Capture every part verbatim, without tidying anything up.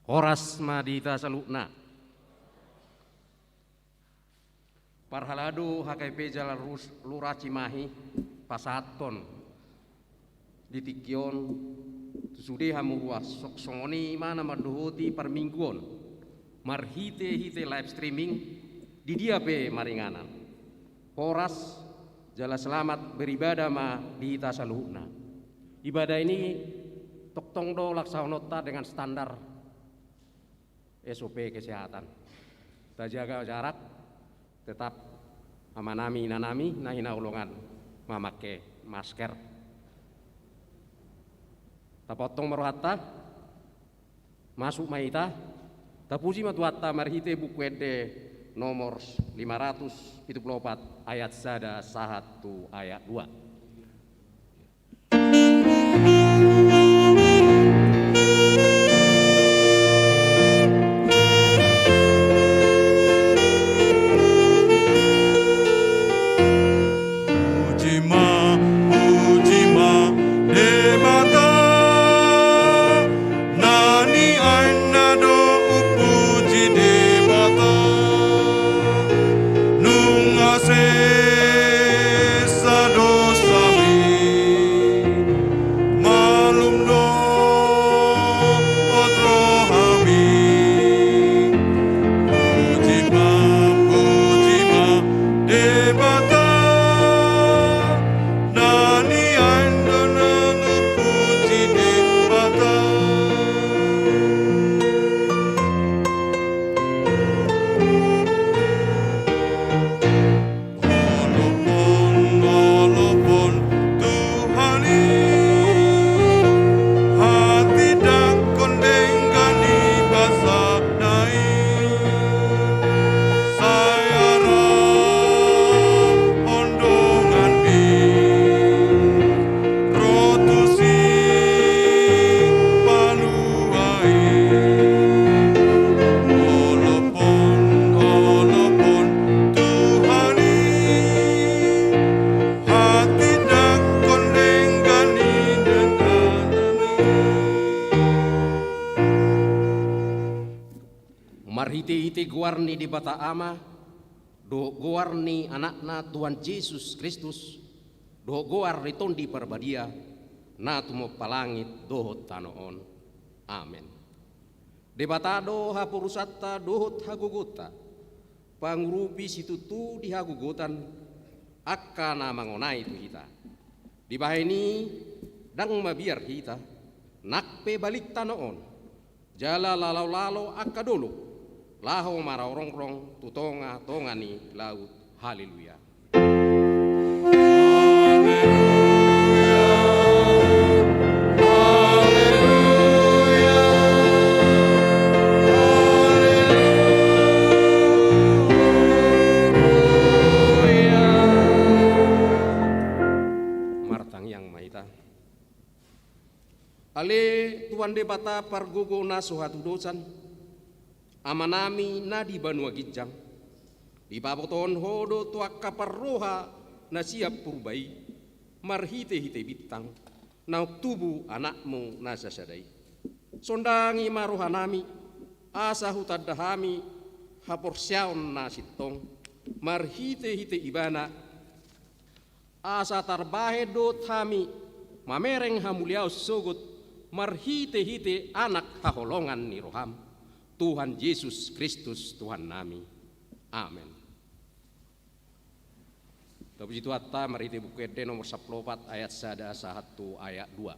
Horas ma di hita saluhutna. Parhalado H K P Jalalurus Luracimahi pasahathon di tingki on tu sude hamu ruas, songon i ma na mandohoti parmingguon marhite-hite live streaming di dia pe maringanan. Horas jala selamat beribadah ma di hita saluhutna. Ibadah ini tongtong do laksahononta dengan standar S O P kesehatan. Tajaga jarak, tetap amanami inanami na hinaholongan mamake masker. Tapaontong ma rohanta, masuk ma hita, tapuji ma Tuhanta marhite Buku Ende nomor lima ratus pitu pulu opat ayat sada sahat tu ayat dua. Puji ma, puji ma Debata, na nian na do umpuji Debata, nunga sesa dosami, malum do hot rohami. Puji ma, puji ma Debata, na nian do na umpuji Debata. Olopon, olopon Tuhan i, hatindangkon denggan ni basa na i, sai arahon donganmi ro tu Sipalua i. Olopon, olopon Tuhan i, hatindangkon denggan ni denggan. Marhite-hite goar ni Debata Ama, dohot goar ni Anakna Tuhan Jesus Kristus, dohot goar ni Tondi Parbadia, na tumompa langit dohot tano on. Amen. Debata do haporusanta dohot hagogoonta, pangurupi situtu di hagogotan angka na mangonai tu hita. Dibahen i ndang mabiar hita, nang pe balintang on, jala lalo-lalo angka dolok, laho maraurungrung tu tonga-tonga ni laut. Haleluya. Martangiang ma hita. Ale Tuhan Debata pargogo na so hatudosan, Amanami na di banua ginjang, dipabotohon Ho do tu angka parroha na sian purba i, marhite-hite bintang, naung tubu Anakmu na sasada i. Sondangi ma rohanami, asa hutanda hami haporseaon na sintong, marhite-hite Ibana, asa tarbahen dohot hami mamereng hamuliaon sogot marhite-hite Anak haholongan ni roham, Tuhan Jesus Kristus Tuhannami. Amen. Tapuji Tuhanta marhite Buku Ende nomor sampulu opat ayat sada sahat tu ayat dua.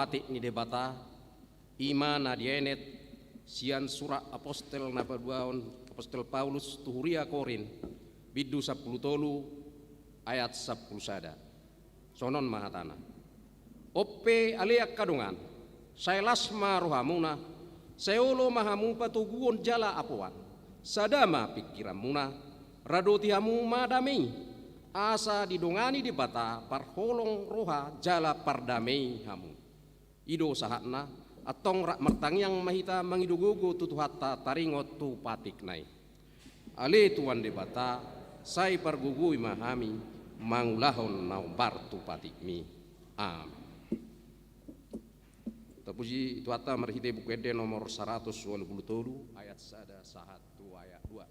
Patik ni Debata, i ma na dienet sian surat apostel na paduahon apostel Paulus tu huria Korint, bindu sampulu tolu, ayat sampulu sada. Songon on ma hatana. On pe ale angka dongan, sai las ma rohamuna, sai olo ma hamu patoguon jala apoan, sada ma pingkiranmuna, radoti hamu ma dame i, asa didongani Debata parholong roha jala pardame i hamu. I do sahatna, antong rap martangiang ma hita mangido gogo tu Tuhanta taringot tu patikna i. Ale Tuhan Debata, sai pargogoi ma hami mangulahon na hombar tu patikmi. Amen. Tapuji Tuhanta marhite Buku Ende nomor saratus ualu pulu tolu, ayat sada sahat tu ayat dua.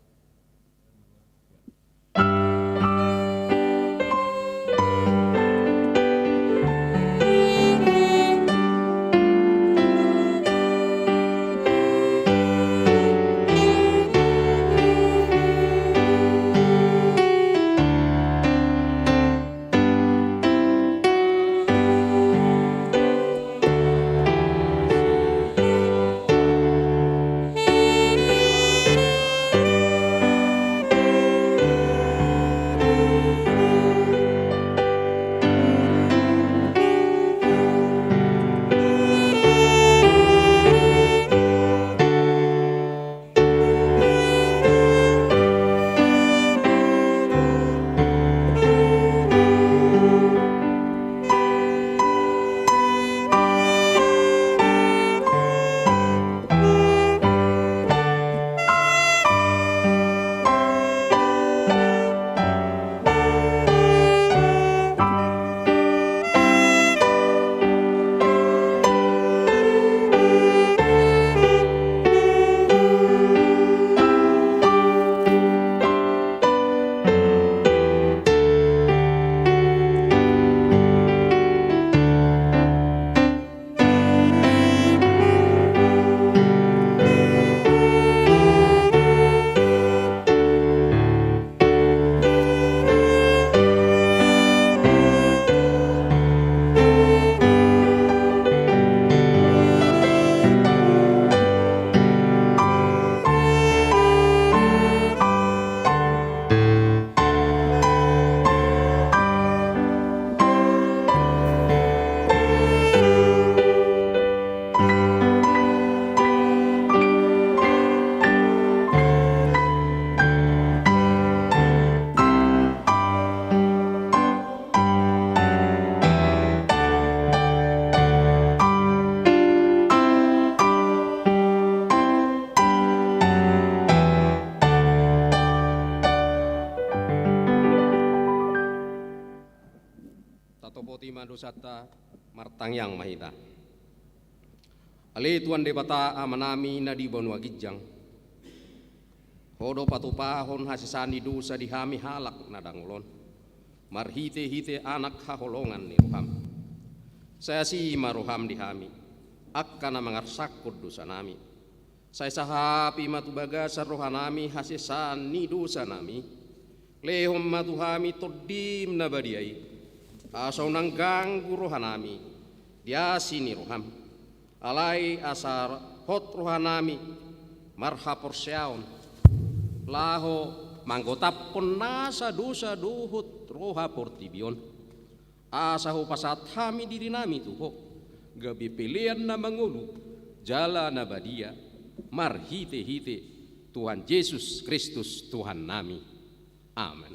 Tatopoti ma dosanta, martangiang ma hita. Ale Tuhan Debata Amanami na di banua ginjang, Ho do patupahon hasesaan ni dosa di hami halak na dangol on, marhitehite Anak haholongan ni roham. Sai asi ma roham di hami, angka na mangarsangkon dosanami. Sai sahapi ma tu bagasan rohanami hasesaan ni dosanami. Lehon ma tu hami Tondim na badia i, asa unang ganggu rohanami di asi ni roham. Alai asa hot rohanami marhaporseaon, laho manggotaphon nasa dosa dohot roha portibi on. Asa hupasahat hami dirinami tu Ho, gabe pelean na mangolu, jala na badia, marhitehite Tuhan Jesus Kristus Tuhannami. Amen.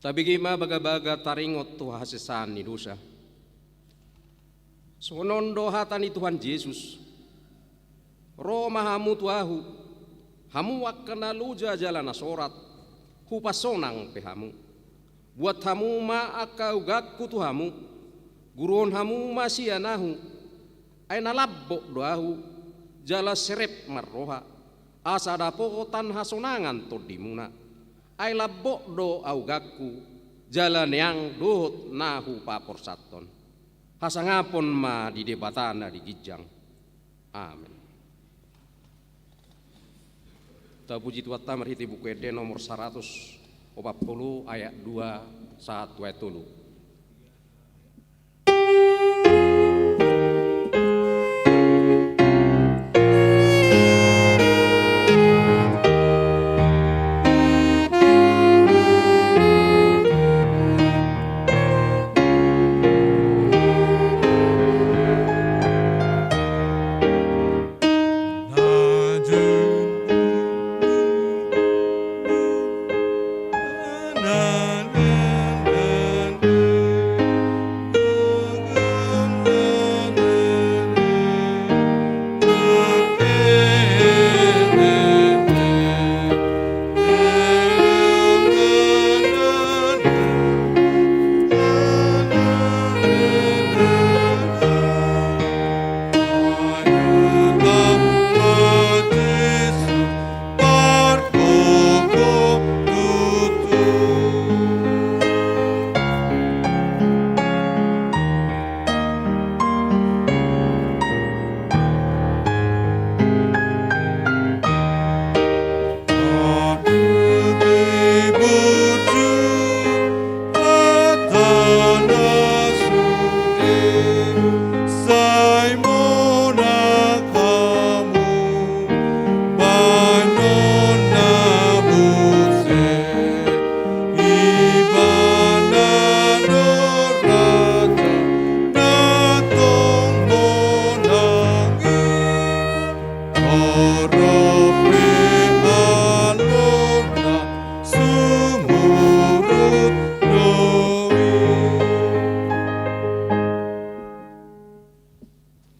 Tabege ma bagabaga taringot tu hasesaan ni dosa. Songon on do hata ni Tuhan Jesus: Ro ma hamu tu Ahu, hamu angka na loja jala na sorat, hupasonang pe hamu. Buat hamu ma angka ugangKu tu hamu, guruhon hamu ma sian Ahu. Ai na lambok do Ahu, jala serep marroha, asa dapotan hasonangan tondimuna. Ai lambok do augangKu, jala neang dohot na Hupaporsathon. Hasangapon ma di Debata na di ginjang. Amen. Tapuji Tuhanta marhite Buku Ende nomor saratus opat pulu, ayat dua sahat tu ayat tolu.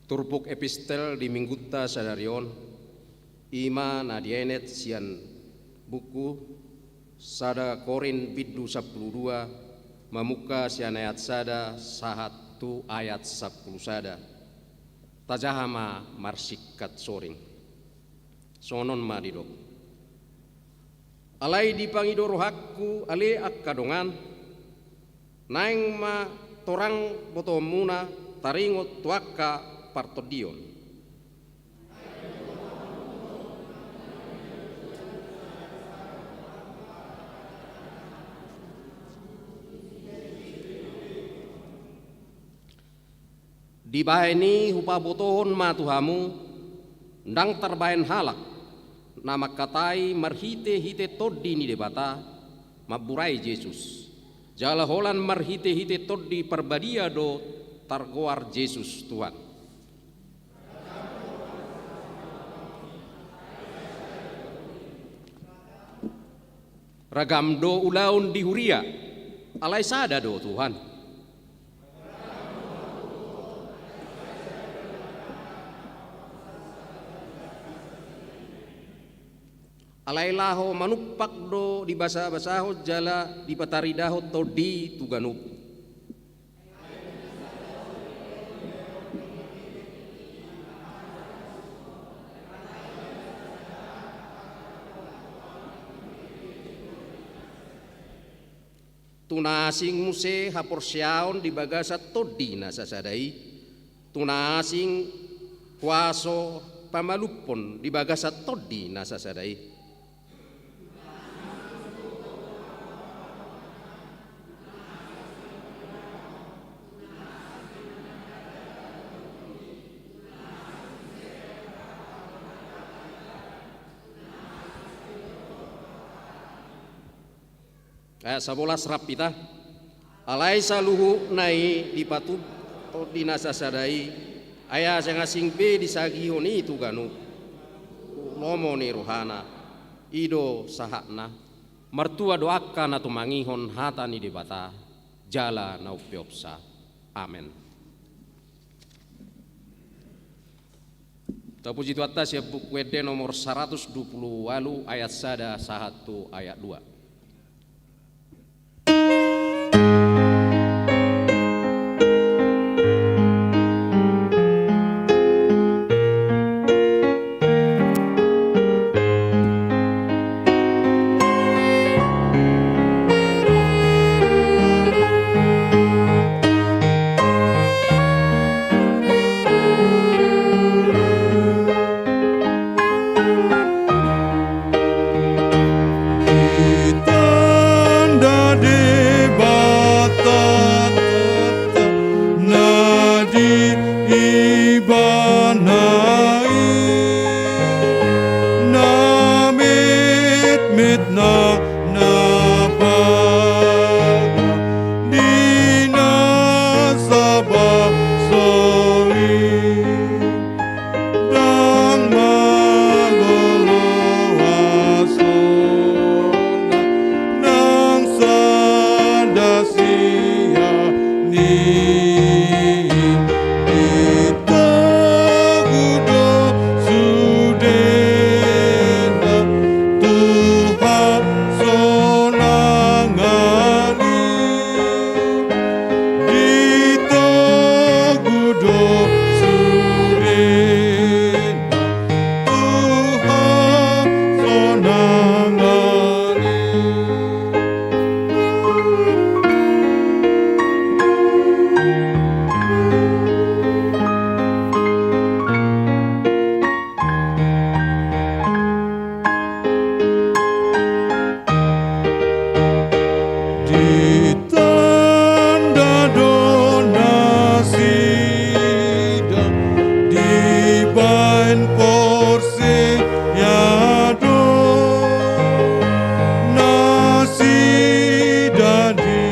Turpuk epistel di minggunta sadari on, i ma na dienet sian buku sada Korint bindu sampulu dua, mamungka sian ayat sada sahat tu ayat sampulu sada. Tajaha ma marsingkat soring. Songon on ma didok. Alai dipangido rohangku ale angka dongan, naeng ma torang botoonmuna taringot tu angka partondion. Dibahen i hupabotohon ma tu hamu, ndang tarbahen halak na mangkatai marhitehite Tondi ni Debata mamburai Jesus, jala holan marhitehite Tondi Parbadia do targoar Jesus Tuhan. Ragam do ulaon di huria, alai sada do Tuhan. Alai laho manumpak do dibasabasahon jala dipataridahon Tondi tu ganup. Tu na asing muse haporseaon di bagasan Tondi na sasada i, tu na asing kuaso pamalumhon di bagasan Tondi na sasada i. Ayat sabolas rap hita. Alai saluhutna i dipatupa Tondi na sasada i, ai asing-asing be disagihon i tu ganup. Lomo ni rohana, i do sahatna. Martua do angka na tumangihon hata ni Debata jala na umpeopsa. Amen. Tapuji Tuhanta sian Buku Ende nomor saratus dua pulu ualu ayat sada sahat tu ayat dua. Ditanda Debata na di Ibana i, na metmet nang na baga di na sabaso i. Ndang mangolo hasona nang sada sian i. Ditogu do sudena Tuhan sonang ari. Ditogu do sudena Tuhan sonang ari. Ditanda do nasida dibaen porsea do nasida di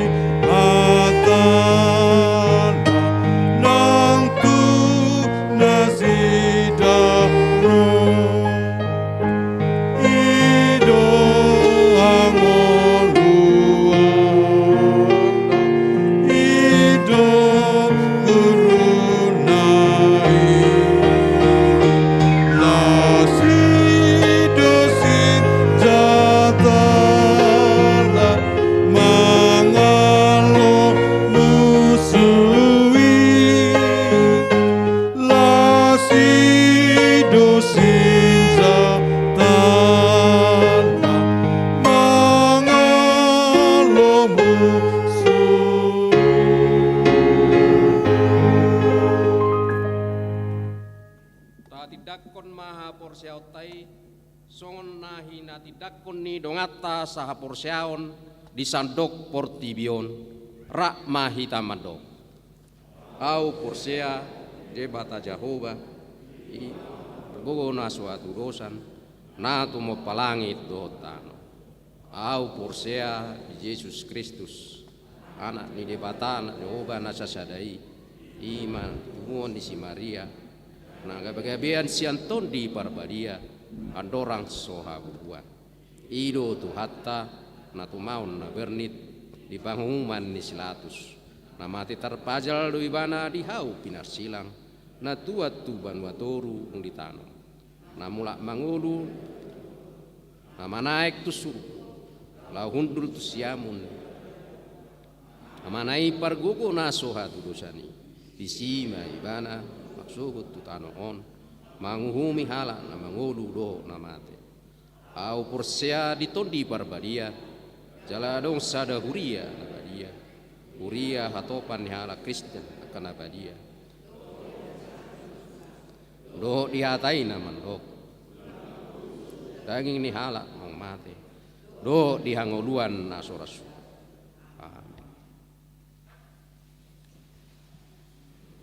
hatana nang tu nasida ro. I do hangoluanna, i do guruna i. Las i do sinjatana mangalo musu i. Las i do sinjatana mangalo musu. Tatindanghon ma haporseaonta i songon na hinatindangkon ni donganta sahaporseaon di sandok portibi on. Rap ma hita mandok. Ahu porsea Debata Jahowa, i gogo na so hatudosan, na tumompa langit dohot tano. Ahu porsea di Jesus Kristus, Anak ni Debata, Anak ni Jahowa na sasada i, i ma na tinumuan ni si Maria, na gabegabean sian Tondi Parbadia, andorang so habubuan. I do Tuhanta, na tumaon na bernit di panguhuman ni si Latus, na mate tarpajal do ibana di hau pinarsilang, na tuat tu banua toru dung ditanom, na mulak mangolu, na manaek tu surgo, laho hundul tu siamun. Amana i pargogo na so hatudosan i, disi ma ibana mangsogot tu tano on, manguhumi halak na mangolu dohot na mate. Ahu porsea di Tondi Parbadia, jala adong sada huria na badia, huria hatopan ni halak Kristen angka na badia, dohot di hata i na mandok, daging ni halak naung mate, dohot di hangoluan na so ra suhut. Amen.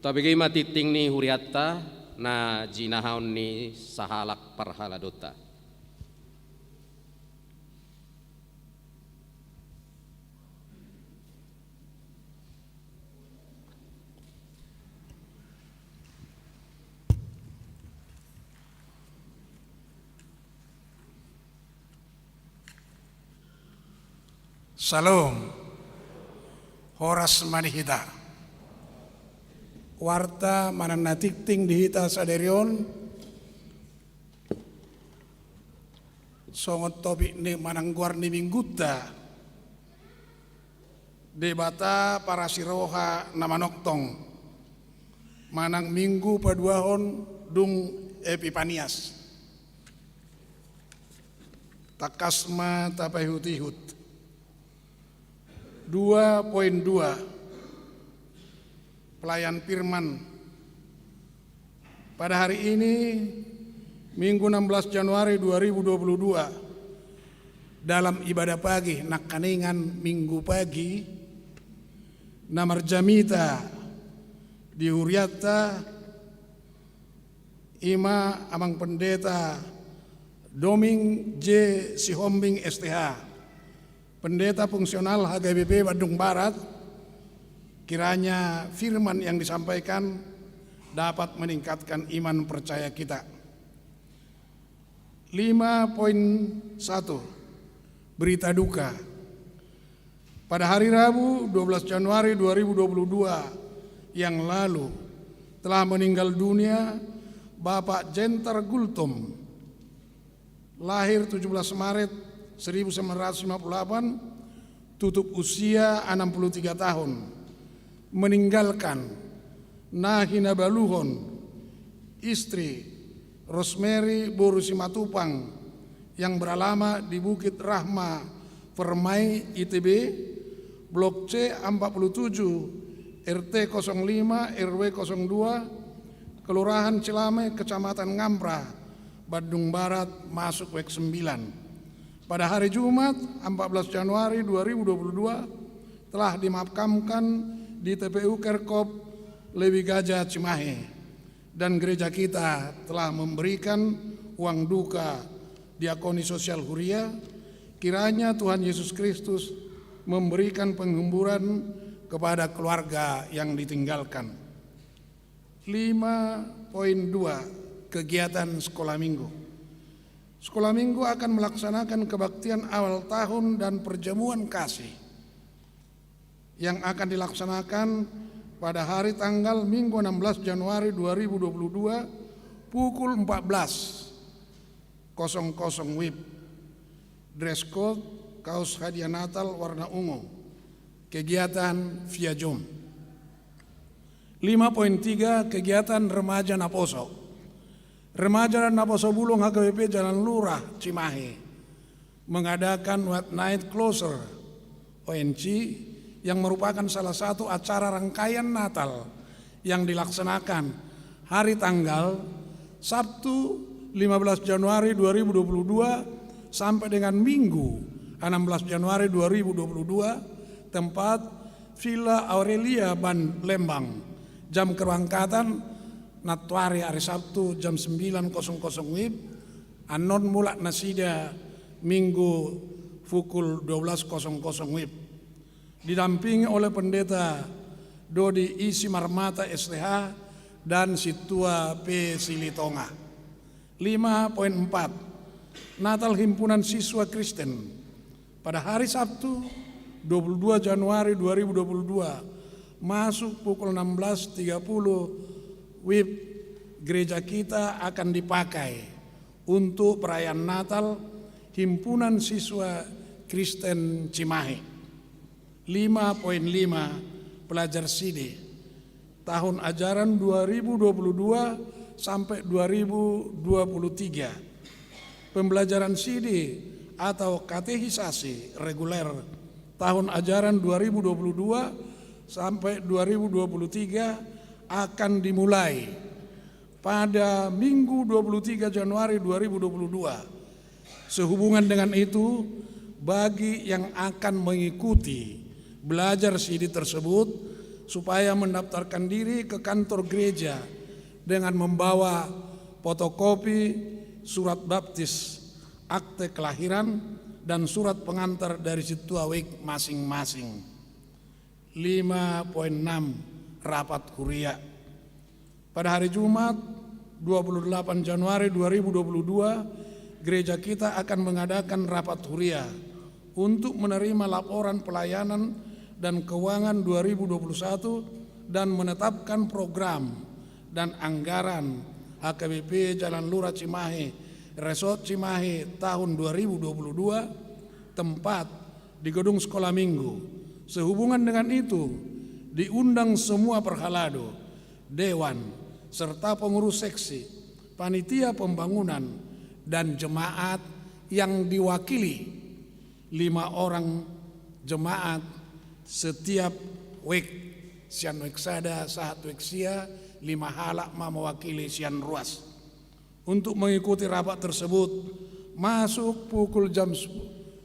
Tabege ma tingting ni hurianta na jinahaon ni sahalak parhaladonta. Salom. Horas ma di hita. Warta manang na tingting di hita sadari on, songon topik ni manang goar ni minggunta, Debata parasi roha na manongtong, manang minggu paduahon dung Epipanias. Tangkas ma tapaihut-ihut. Dua poin dua. Pelayan firman. Pada hari ini, Minggu enam belas Januari dua ribu dua puluh dua, dalam ibadah pagi nangkaningan Minggu pagi, na marjamita di hurianta, i ma Amang Pendeta Doming J Sihombing S T H, Pendeta Fungsional H K B P Bandung Barat. Kiranya firman yang disampaikan dapat meningkatkan iman percaya kita. Lima poin satu. Berita duka. Pada hari Rabu, dua belas Januari dua ribu dua puluh dua yang lalu, telah meninggal dunia Bapak Jentar Gultom, lahir tujuh belas Maret seribu sembilan ratus lima puluh delapan, tutup usia enam puluh tiga tahun, meninggalkan na hinabaluhon istri Rosemary boru Simatupang yang beralamat di Bukit Rahma Permai I T B, Blok C empat puluh tujuh, R T kosong lima, R W kosong dua, Kelurahan Cilame, Kecamatan Ngamprah, Bandung Barat, masuk W K sembilan. Pada hari Jumat, empat belas Januari dua ribu dua puluh dua, telah dimakamkan di T P U Kerkop Lewi Gaja Cimahi, dan gereja kita telah memberikan uang duka diakoni sosial huria. Kiranya Tuhan Yesus Kristus memberikan penghiburan kepada keluarga yang ditinggalkan. Lima poin dua. Kegiatan sekolah minggu. Sekolah minggu akan melaksanakan kebaktian awal tahun dan perjamuan kasih yang akan dilaksanakan pada hari tanggal Minggu enam belas Januari dua ribu dua puluh dua, pukul empat belas kosong kosong W I B. Dress code, kaos hadiah Natal warna ungu. Kegiatan via Zoom. Lima poin tiga. Kegiatan remaja naposo. Remaja dan Naposo Bulung H K B P Jalan Lurah, Cimahi, mengadakan White Night Closer, O N C, yang merupakan salah satu acara rangkaian Natal yang dilaksanakan hari tanggal Sabtu lima belas Januari dua ribu dua puluh dua sampai dengan Minggu enam belas Januari dua ribu dua puluh dua, tempat Villa Aurelia Ban Lembang. Jam keberangkatan nantoari hari Sabtu jam sembilan kosong kosong W I B, annon mulak nasida Minggu pukul dua belas kosong kosong W I B. Didampingi oleh Pendeta Dodi I Simarmata S T H dan Sintua P Silitonga. Lima poin empat. Natal Himpunan Siswa Kristen. Pada hari Sabtu, dua puluh dua Januari dua ribu dua puluh dua, masuk pukul enam belas tiga puluh W I B, gereja kita akan dipakai untuk perayaan Natal Himpunan Siswa Kristen Cimahi. Lima poin lima. Pelajar sidi tahun ajaran dua ribu dua puluh dua sampai dua ribu dua puluh tiga. Pembelajaran sidi atau katekisasi reguler tahun ajaran dua ribu dua puluh dua sampai dua ribu dua puluh tiga akan dimulai pada Minggu dua puluh tiga Januari dua ribu dua puluh dua. Sehubungan dengan itu, bagi yang akan mengikuti belajar sidi tersebut, supaya mendaftarkan diri ke kantor gereja dengan membawa fotokopi surat baptis, akte kelahiran, dan surat pengantar dari sintua W I B masing-masing. Lima poin enam. Rapat huria. Pada hari Jumat, dua puluh delapan Januari dua ribu dua puluh dua, gereja kita akan mengadakan rapat huria untuk menerima laporan pelayanan dan keuangan dua ribu dua puluh satu dan menetapkan program dan anggaran H K B P Jalan Lurah Cimahi, Resort Cimahi tahun dua ribu dua puluh dua, tempat di Gedung Sekolah Minggu. Sehubungan dengan itu, diundang semua perhalado, dewan, serta pengurus seksi, panitia pembangunan, dan jemaat yang diwakili lima orang jemaat setiap wijk, sian wijk sada sahat wijk sia, lima halak ma mewakili sian ruas. Untuk mengikuti rapat tersebut, masuk pukul jam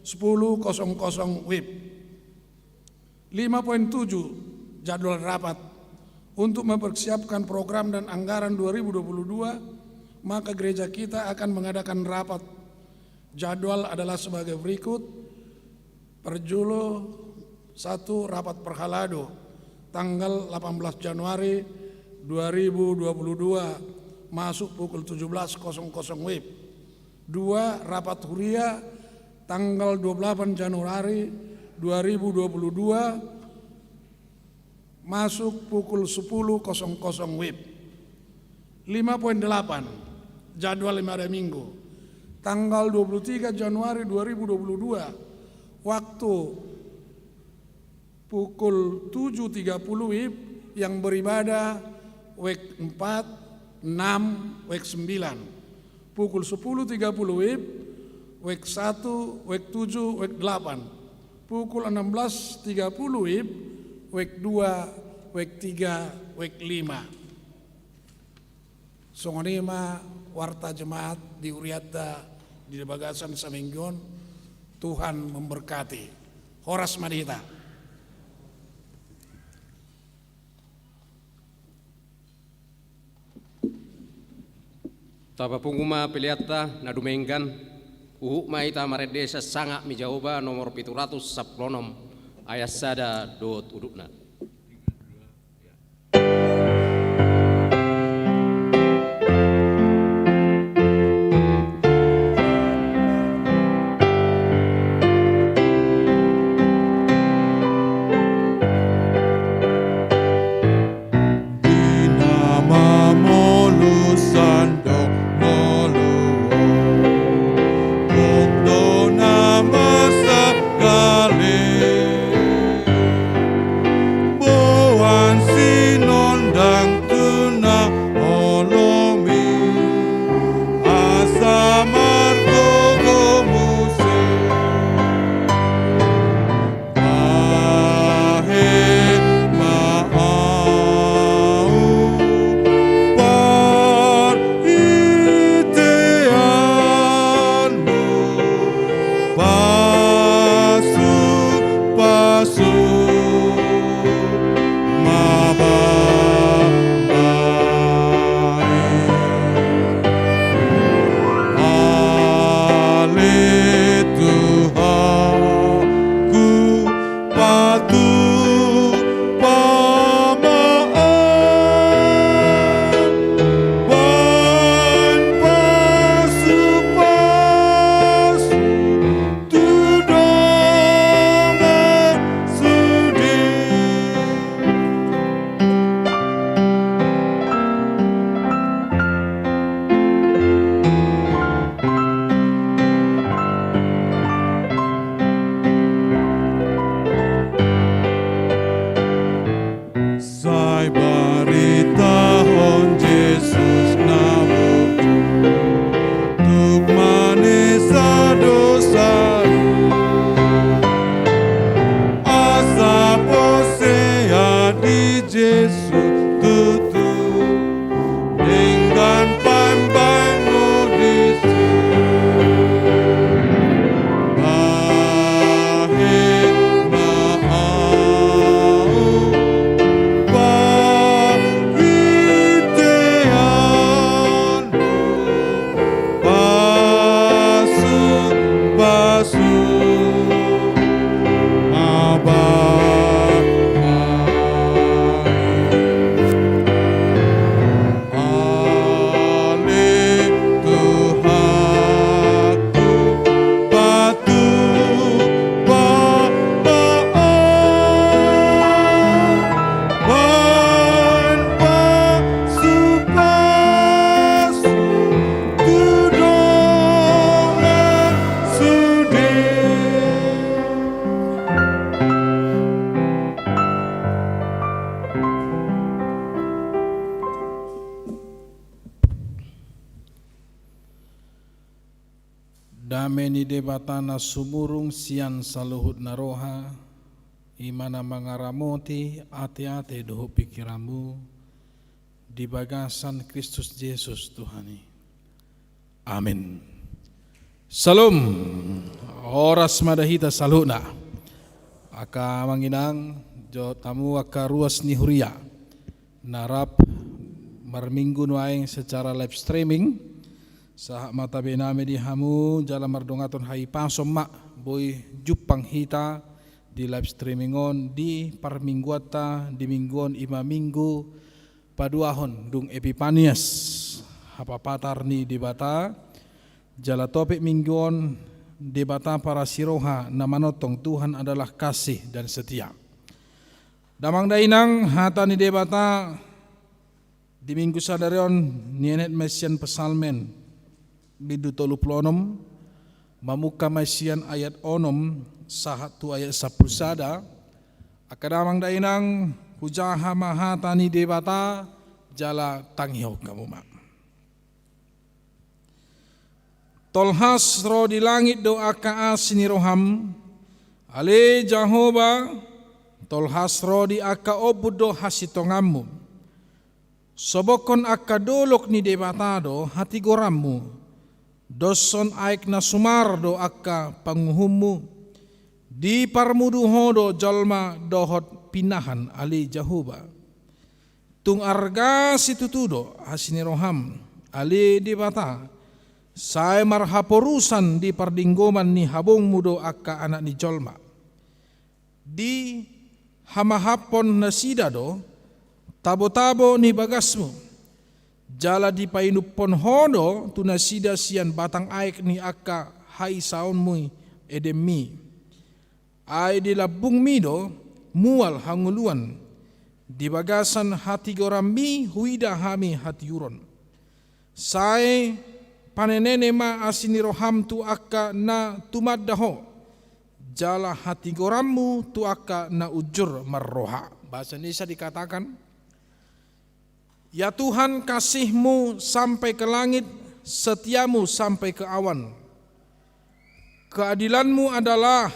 sepuluh kosong kosong wib. Lima poin tujuh, jadwal rapat. Untuk mempersiapkan program dan anggaran dua ribu dua puluh dua, maka gereja kita akan mengadakan rapat. Jadwal adalah sebagai berikut. Parjolo, satu, rapat perhalado tanggal delapan belas Januari dua ribu dua puluh dua, masuk pukul tujuh belas kosong kosong wib. Dua, rapat huria tanggal dua puluh delapan Januari dua ribu dua puluh dua, masuk pukul sepuluh kosong kosong wib. Lima poin delapan, jadwal ibadah Minggu. Tanggal dua puluh tiga Januari dua ribu dua puluh dua, waktu pukul tujuh tiga puluh wib, yang beribadah wijk empat, enam, wijk sembilan. Pukul sepuluh tiga puluh wib, wijk satu, wijk tujuh, wijk delapan. Pukul enam belas tiga puluh wib, wijk dua, wijk tiga, wijk lima. Songon i ma warta jemaat di hurianta di bagasan saminggu on. Tuhan memberkati. Horas ma di hita. Tapapungu ma peleanta na dumenggan. Huhut ma hita marende sian Sangap ni Jahowa nomor pitu ratus sampulu onom, ayat sada dohot udutna. Di na mamolus sandok ngolu on, gok do na marsangkali. Dame ni Debata na sumurung sian saluhut na roha, i ma na mangaramoti ateate dohot pingkiranmu di bagasan Kristus Jesus Tuhan i. Amin. Syalom. Horas ma di hita saluhutna. Angka amang inang, dohot hamu angka ruas ni huria na rap marminggu nuaeng secara live streaming. Sahat ma tabe nami di hamu, jala mardongan hahipason ma, boi jumpang hita di live streaming on di parmingguanta di minggu on, i ma minggu paduahon dung Epipanias, hapapatar ni Debata, jala topik minggu on, Debata parasi roha na manongtong, Tuhan adalah kasih dan setia. Damang dainang, hata ni Debata di minggu sadari on nienet ma sian Psalmen bindu tolu pulu onom, mamungka ma sian ayat onom sahat tu ayat sampulu sada. Angka damang dainang, hujaha ma hata ni Debata, jala tangihon hamu ma. Tolhas ro di langit do angka asi ni roham, ale Jahowa, tolhas ro di angka ombun do hasintonganmu. Sobokhon angka dolok ni Debata do hatigoranmu, doshon aek na sumar do angka panguhummu, diparmudu ho do jolma dohot pinahan, ale Jahowa. Tung arga situtu do asi ni roham, ale Debata, sai marhaporusan di pardinggoman ni habongmu do angka anak ni jolma. Dihamahaphon nasida do tabotabo ni bagasmu, jala dipainumhon ho do tu nasida sian batang aek ni angka haisaonmi Edemmi. Ai di lambungmi do mual hangoluan, di bagasan hatigoranmi huida hami hatiuron. Sai panenene ma asi ni roham tu angka na tumanda ho, jala hatigoranmu tu angka na unjur marroha. Bahasa Indonesia dikatakan, Ya Tuhan, kasihmu sampai ke langit, setiamu sampai ke awan. Keadilanmu adalah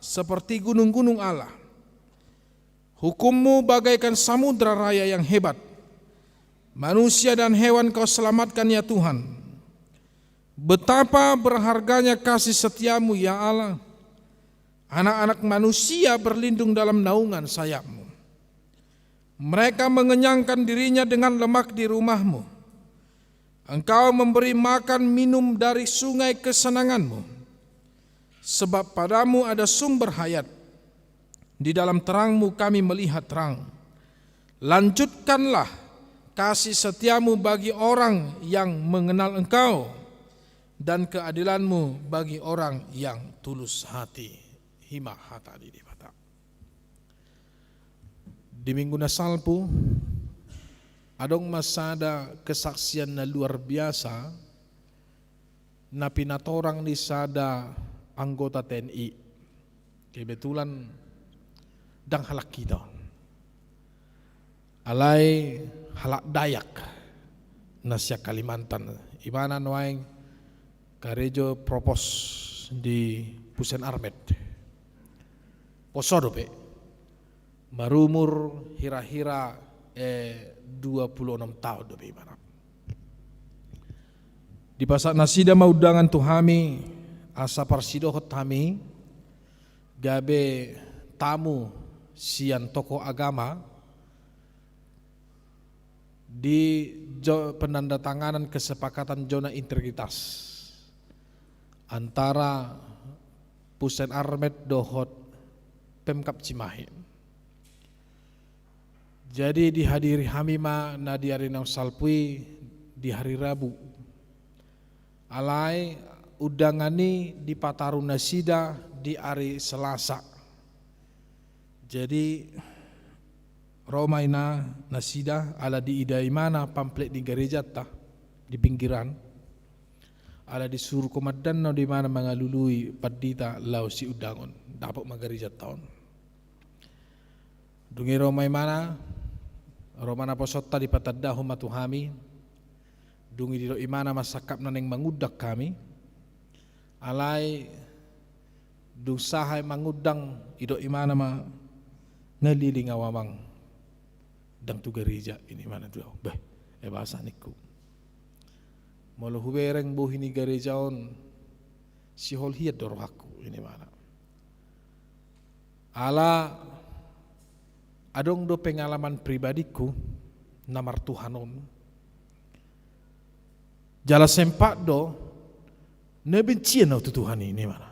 seperti gunung-gunung Allah. Hukummu bagaikan samudra raya yang hebat. Manusia dan hewan kau selamatkan, ya Tuhan. Betapa berharganya kasih setiamu, ya Allah. Anak-anak manusia berlindung dalam naungan sayapmu. Mereka mengenyangkan dirinya dengan lemak di rumahmu. Engkau memberi makan minum dari sungai kesenanganmu. Sebab padamu ada sumber hayat. Di dalam terangmu kami melihat terang. Lanjutkanlah kasih setiamu bagi orang yang mengenal Engkau, dan keadilanmu bagi orang yang tulus hati. Hima hata ni Debata. Di minggu na salpu, adong ma sada kesaksian na luar biasa, na pinatorang ni sada anggota T N I. Kebetulan ndang halak hita on. Alai halak Dayak na sian Kalimantan. Ibana nuaeng karejo propos di Pusat Armet. Poso dope. Marumur hira-hira, eh, dua pulu onom taon dope ibana. Dipasahat nasida ma undangan tu hami, asa parsidohot hami gabe tamu sian tokoh agama di jo-, penandatanganan kesepakatan zona integritas antara Pusat Armet dohot Pemkab Cimahi. Jadi dihadiri hami ma na di ari naung salpu i di hari Rabu. Alai undangan i dipataru nasida di ari Selasa. Jadi ro ma ina nasida, ala diida imana pamflet ni garejanta di pinggiran. Ala disuru komandanna do imana mangalului pandita laho siundangon. Dapot ma garejanta on. Dung i ro ma imana, ro ma naposonta, dipatandahon ma tu hami. Dung i didok imana mansai sangkap na naeng mangundang hami. Alai dung sahat mangundang, didok imana ma, nga liling au amang, ndang tu gareja, ninna imana tu au. Bah, e basa ningku. Molo hubereng bohi ni gareja on, sihol hian do rohangku, ninna imana. Ala adong do pengalaman pribadingku na martuhan on. Jala sempat do na bencian au tu Tuhan i, ninna imana.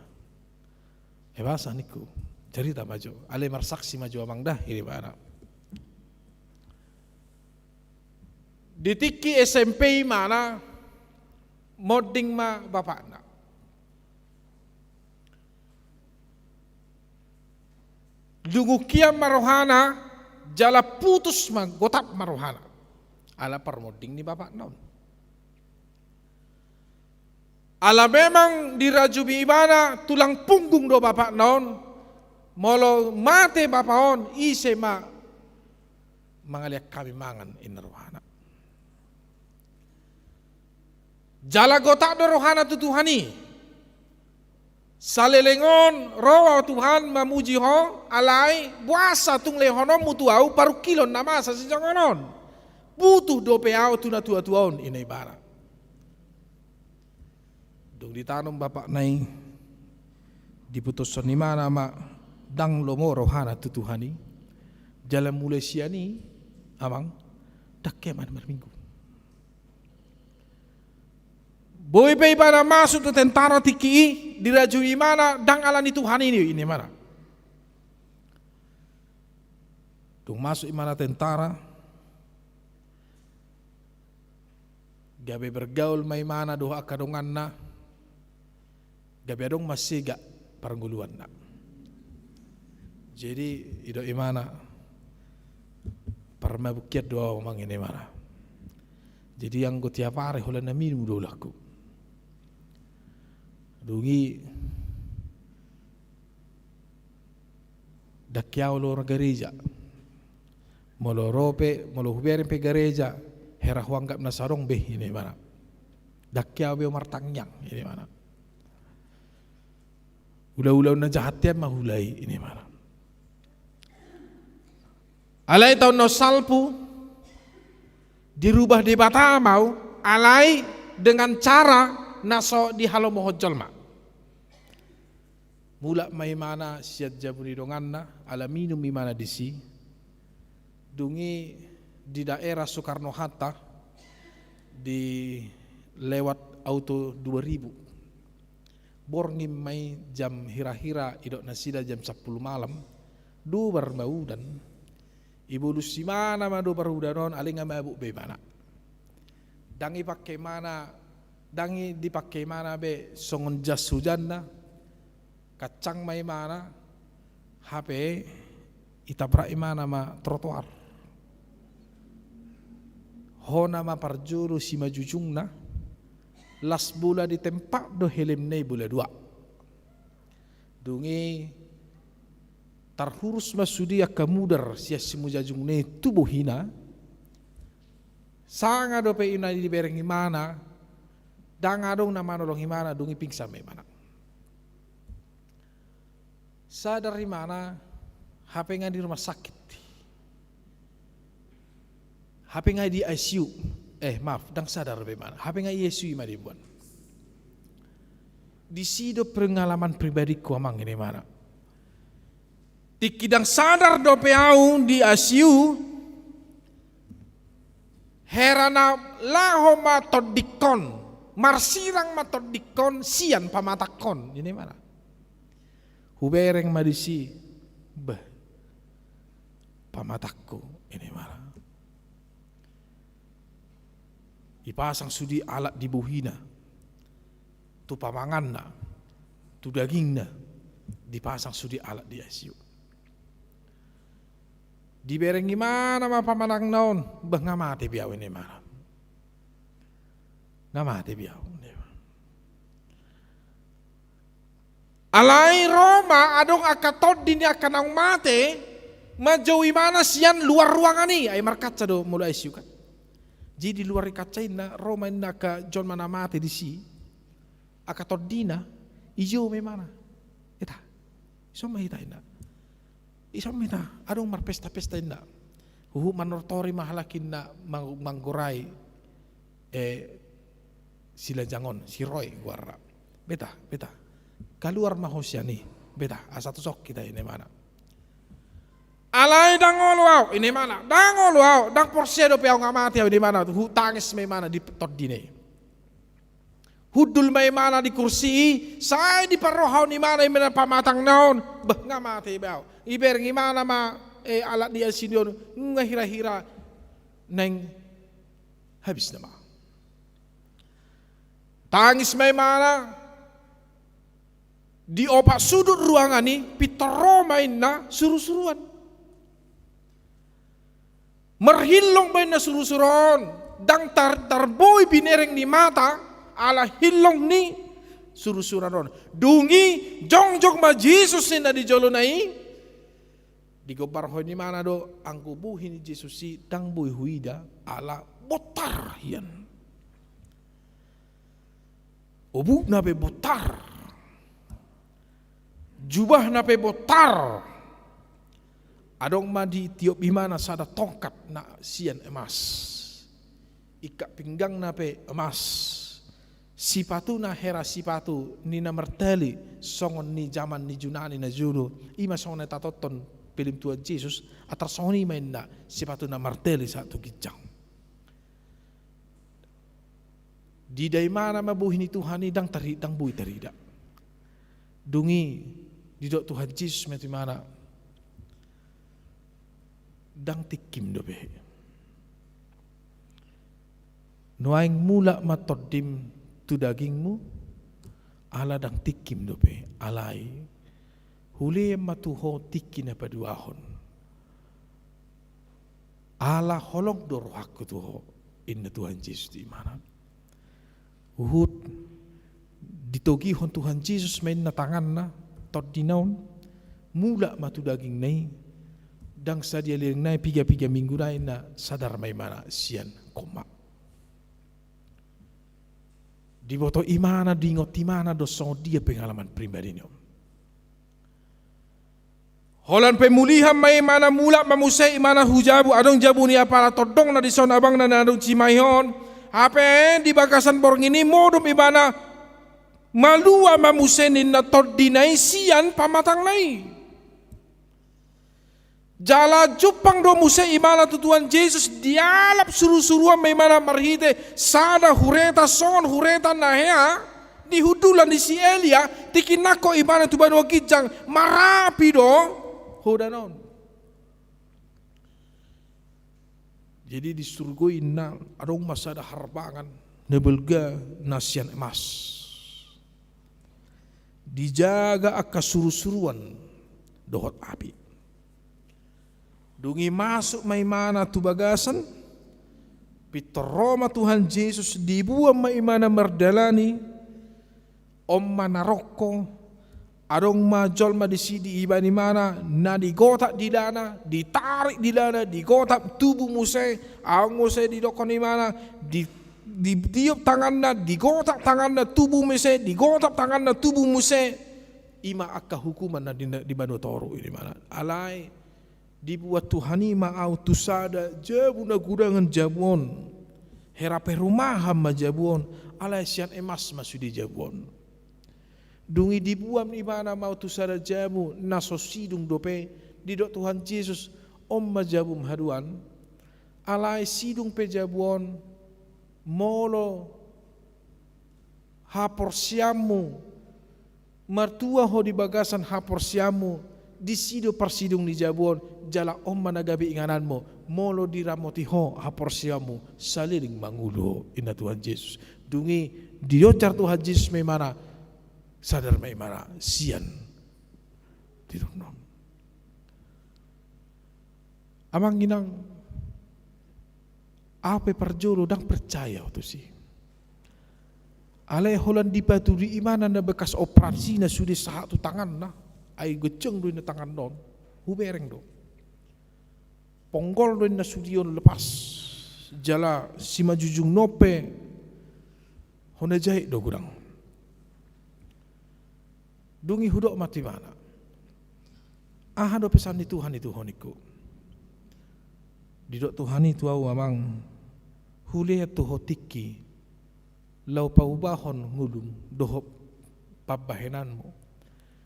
E basa ningku, cerita ma jo, alai marsaksi ma jo amang da, ninna imana. Di tingki S M P imana, monding ma bapakna. Dung ungkap ma rohana, jala putus ma, gotap ma rohana. Ala parmonding ni bapakna on. Ala memang dirajumi ibana tulang punggung do bapakna on, molo mate bapa on, ise ma mangalean hami mangan, ninna rohana. Jala gotap do rohana tu Tuhan i. Saleleng on ro Tuhan mamuji ho, alai boasa tung lehononmu tu au parungkilon na masa sijaman on? Butuh dope au tu na tuatua on, ninna ibana. Dung ditanom bapakna i, diputushon imana ma, ndang lomo rohana tu Tuhan i. Jala mulai sian i, amang, ndang hea ma marminggu. Boi pe ibana masuk tu tentara tingki i, dirajumi imana, ndang ala ni Tuhan i, ninna imana. Dung masuk imana tentara, gabe bergaul ma imana dohot angka donganna, gabe adong ma sega parngoluanna. Jadi, didok imana, parmabuk hian do au amang, ninna imana. Jadi, anggo tiap ari holan na minum do ulahku. Dung i, ndang hea au ro gareja. Molo ro pe, molo hubereng pe gareja, hera huanggap na so adong be, ninna imana. Ndang hea au be au martangiang, ninna imana. Ulaulaon na jahat hian ma huula i, ninna imana. Alai taon na salpu, dirubah Debata ma au, alai dengan cara na so dihalomohon jolma. Mulak ma imana sian jabu ni donganna, ala minum imana disi. Dung i di daerah Soekarno Hatta, di lewat auto dua ribu. Borngin ma i jam hira-hira, didok nasida jam sampulu malam, dobar ma udan. Ibolus imana ma dobar udan on, alai nga mabuk be imana. Ndang ipake imana, ndang i dipake imana be songon jas hujanna, kancang ma imana, hape itabrak imana ma trotoar. Hona ma parjolo simanjujungna, las bola di tempat do helmna i bola dua. Dung i tarhurus ma sude angka mudar sian simanjujungna i tu bohina, sanga dope i na dibereng imana, ndang adong na manolong imana, dung i pingsan ma imana. Sadar imana, hape nga di rumah sakit. Hape nga di I C U. Eh, maaf, ndang sadar be imana. Hape nga I C U i ma diboan. Disi do pengalaman pribadingku amang, ninna imana. Tingki ndang sadar dope au di I C U, hera na laho ma tondingkon, marsirang ma tondingkon sian pamatangkon, ninna imana. Hubereng ma disi, bah, pamatangku, ninna imana. Ipasang sude alat di bohina, tu pamanganna, tu dagingna, dipasang sude alat di I C U. Dibereng imana ma pamanangna on, bah, nga mate be au, ninna imana. Nga mate be au, ninna imana. Alai ro ma adong angka tondi ni angka naung mate, manjou imana sian luar ruangan i, ai markaca do molo I C U kan. Jadi di luar i kaca inna, ro ma inna angka jolma na mate disi, angka tondina, Ijo ma imana. Eta. Ison ma hita inna. Ison ma hita. Adong marpesta-pesta inna. Huhut manortori ma halak inna mang-, manggorai, eh, silajang on, si Roy goarna. Beta, beta. Kaluar ma ho sian i. Beta, asa tusok hita inna imana. Alai ndang olo au, inna imana. Ndang olo au, ndang porsea dope au, nga mate au, inna imana. Hutangis ma imana di tondina i. Hundul ma imana di kursi i, sai diparrohahon imana, imana pamatangna on, bah, nga mate be au. Ibereng imana ma, eh, alat ni asi ni on, nga hira-hira naeng habis nama. Tangis ma imana, di opat sudut ruangan i, pintor ro ma inna suru-suruan. Marhillong ma inna suru-suruan on, ndang tar-, tarboi binereng ni mata, ala hillong ni suru-suruan on. Dung i jongjong ma Jesus inna di jolona i, digombarhon imana do, anggo bohi ni Jesus i ndang boi huida, ala bontar hian. Obukna pe bontar. Jubahna pe bontar. Adong ma ditiop imana sada tongkat na sian emas. Ikat pinggangna pe emas. Sipatuna hera sipatu ni na martali songon ni jaman ni Junani na jolo. I ma songon na tatonton film Tuhan Jesus, atar songon i ma inna sipatu na martali sahat tu ginjang. Diida imana ma bohi ni Tuhan i, ndang tari-, ndang boi tarida. Dung i didok Tuhan Jesus ma tu imana, ndang tingkim dope. Nuaeng mulak ma tondim tu dagingmu, ala ndang tingkim dope, alai hulean ma tu ho tingki na paduahon. Ala holong do rohangku tu ho, inna Tuhan Jesus tu imana. Huhut ditogihon Tuhan Jesus ma inna tanganna, tondina on, mulak ma tu dagingna i, ndang sadia leleng nai, piga-piga minggu nai inna sadar ma imana sian koma. Diboto imana, diingot imana do songon dia pengalaman pribadi ni on. Holan pemulihan ma imana, mulak ma muse imana hu jabu, adong jabu ni apala tondongna dison abangna na dung cimahi on. Hape di bagasan borngin i modom imana, malua ma muse ninna tondina i sian pamatangna i. Jala jumpang do muse imana tu Tuhan Jesus, dialap suru-suruan ma imana marhite sada hureta songon hureta na hea di hundulan ni si Elia, tingki nangkok imana tu banua ginjang, marapi do hodan on. Jadi di surgo i inna adong ma sada harbangan na balga na sian emas. Dijaga angka suru-suruan dohot api. Dung i masuk ma imana tu bagasan, pintor ro ma Tuhan Jesus, dibuan ma imana mardalani, on ma na rongko, adong ma jolma disi diiba imana, na digotap dilana, ditarik dilana, digotap tubu muse, adong muse didokkon imana, di ditiop tanganna, digotap tanganna tubu muse, digotap tanganna tubu muse, i ma angka hukuman na di, di banua toru i, inna imana. Alai dibuat Tuhan i ma au tu sada jabu na gudangan jabu on. Hera perumahan ma jabu on, alai sian emas ma sude jabu on. Dung i dibuan imana ma au tu sada jabu na so sidung dope, didok Tuhan Jesus, on ma jabum haduan. Alai sidung pe jabu on, molo haporseaonmu, martua ho di bagasan haporseaonmu, disi do parsidung ni jabu on, jala on ma na gabe ingananmu, molo diramoti ho haporseaonmu, saleleng mangolu ho, inna Tuhan Jesus. Dung i dionjar Tuhan Jesus ma imana, sadar ma imana sian tidurna on. Amang inang, au pe parjolo ndang percaya au tusi. Alai holan dipaturi imana na bekas operasina sude sahat tu tanganna, ai gojong do inna tanganna on, hubereng do. Ponggol do inna sude on lepas, jala simanjujungna on pe hona jahit do godang. Dung i hudok ma tu ibana: Aha do pesan ni Tuhan i tu ho, ningku. Didok Tuhan i tu ahu, amang, hulehon tu ho tingki laho paubahon ngolum dohot pambahenanmu,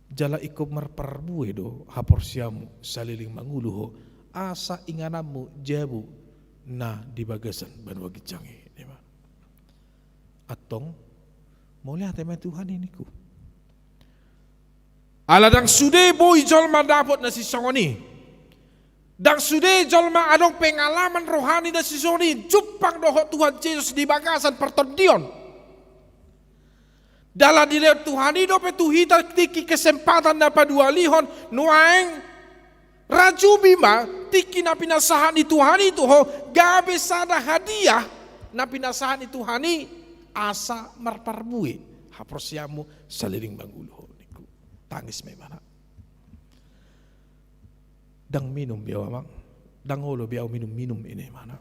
jala ingkon marparbue do haporseaonmu saleleng mangolu ho, asa ingananmu jabu na di bagasan banua ginjang i, ninna. Antong, mauliate ma Tuhan i, ningku. Ala ndang sude boi jolma dapot na sisongon i. Ndang sude jolma adong pengalaman rohani na sisongon i, jumpang dohot Tuhan Jesus di bagasan partondion. Jala dilehon Tuhan i dope tu hita tingki kesempatan na paduahalihon, nuaeng rajumi ma tingki na pinasahat ni Tuhan i tu ho, gabe sada hadiah na pinasahat ni Tuhan i, asa marparbue haporseaonmu saleleng mangolu ho, ningku. Tangis ma ibana. Ndang minum be ahu, amang. Ndang olo be ahu minum-minum, ninna ibana.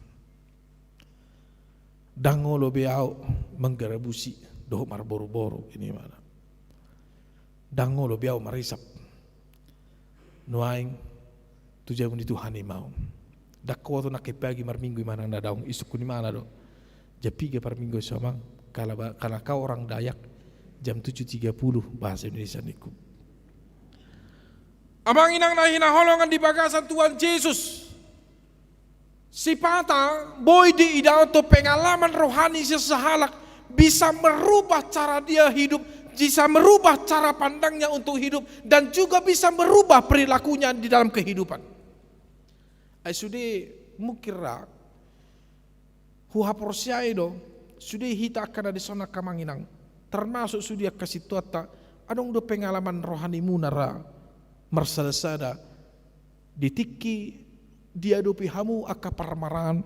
Ndang olo be ahu manggarabusi dohot marboru-boru, ninna ibana. Ndang olo be ahu marisap. Nuaeng tu jabu ni Tuhan i ma ahu. Ndang kuat ahu nangkin pagi marminggu, ibana, na daong isungkun ibana do. Jam piga parminggu so, amang, kalau ba-, kalau kau orang Dayak, jam tujuh tiga puluh bahasa Indonesia, ningku. Amang inang na hinaholongan di bagasan Tuhan Jesus, sipata boi diida on tu pengalaman rohani sasahalak bisa merubah cara dia hidup, bisa merubah cara pandangnya untuk hidup, dan juga bisa merubah perilakunya di dalam kehidupan. Ai sude mungkin ra huhaporseai do, sude hita angka na dison, angka amang inang, termasuk sude angka sintuanta, adong do pengalaman rohanimuna ra marsada-sada di tingki diadopi hamu angka parmaraan,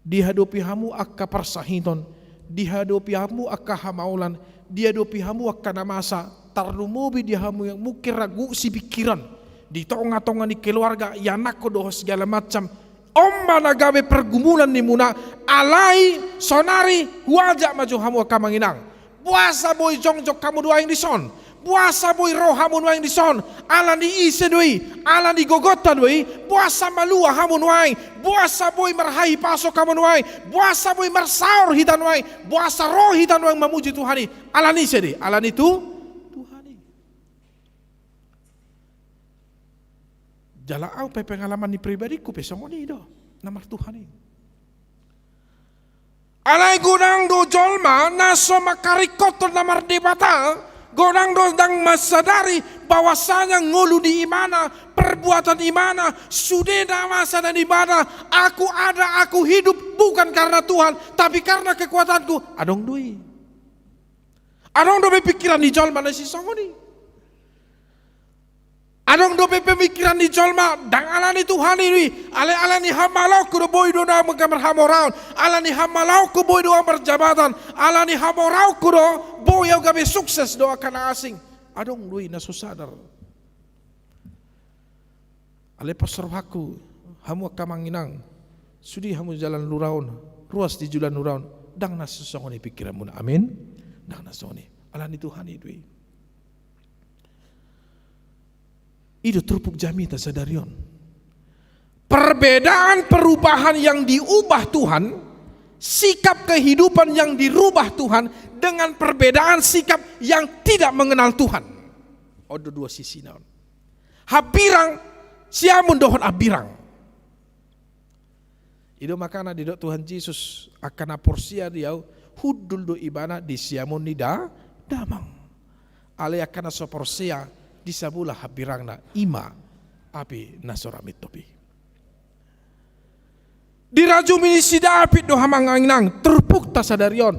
diadopi hamu angka parsahiton, diadopi hamu angka hamaolan, diadopi hamu angka na masa, tarlumobi di hamu yang mungkin ra gok sipingkiran di tonga-tonga ni keluarga, ianakhon dohot segala macam. On ma na gabe pergumulan nimuna, alai sonari huajak ma jo hamu angka amang inang. Boasa boi jongjong hamu nuaeng dison? Boasa boi ro hamu nuaeng dison? Ala ni ise do i? Ala ni gogonta do i? Boasa malua hamu nuaeng? Boasa boi marhahipason hamu nuaeng? Boasa boi marsaor hita nuaeng? Boasa ro hita nuaeng mamuji Tuhan i? Ala ni ise do i? Ala ni Tu-, Tuhan i. Jala ahu pe pengalaman ni pribadingku pe songon i do, na martuhan i. Alai godang do jolma na so mangkaringkothon na mardebata, godang do ndang mansadari bahwasanya ngolu ni ibana, perbuatan ibana, sude na masa na nibahen, "Aku ada, aku hidup, bukan karena Tuhan, tapi karena kekuatanku." Adong do i. Adong dope pingkiran ni jolma na sisongon i. Adong dope pemikiran ni jolma, ndang ala ni Tuhan i do i, alai ala ni hamalaonku do boi do ahu gabe marhamoraon, ala ni hamalaonku boi do ahu marjabatan, ala ni hamoraonku do boi ahu gabe sukses do angka na asing. Adong do i na so sadar. Alai pos rohangku, hamu angka amang inang, sude hamu jala na ro on, ruas di joloan na ro on, ndang na so songon i pingkiranmuna. Amin. Ndang na songon i. Ala ni Tuhan i do i. I do turpuk jamita sadari on. Perbedaan perubahan yang diubah Tuhan, sikap kehidupan yang dirubah Tuhan, dengan perbedaan sikap yang tidak mengenal Tuhan. On do dua sisina on. Hambirang siamun dohot hambirang. I do makana didok Tuhan Jesus, "Angka na porsea di ahu, hundul do ibana di siamun ni da-, damang. Alai angka na so porsea, di sabola hambirangna, i ma api na so ra mintop i." Dirajumi ni si David do, amang inang, turpukta sadari on.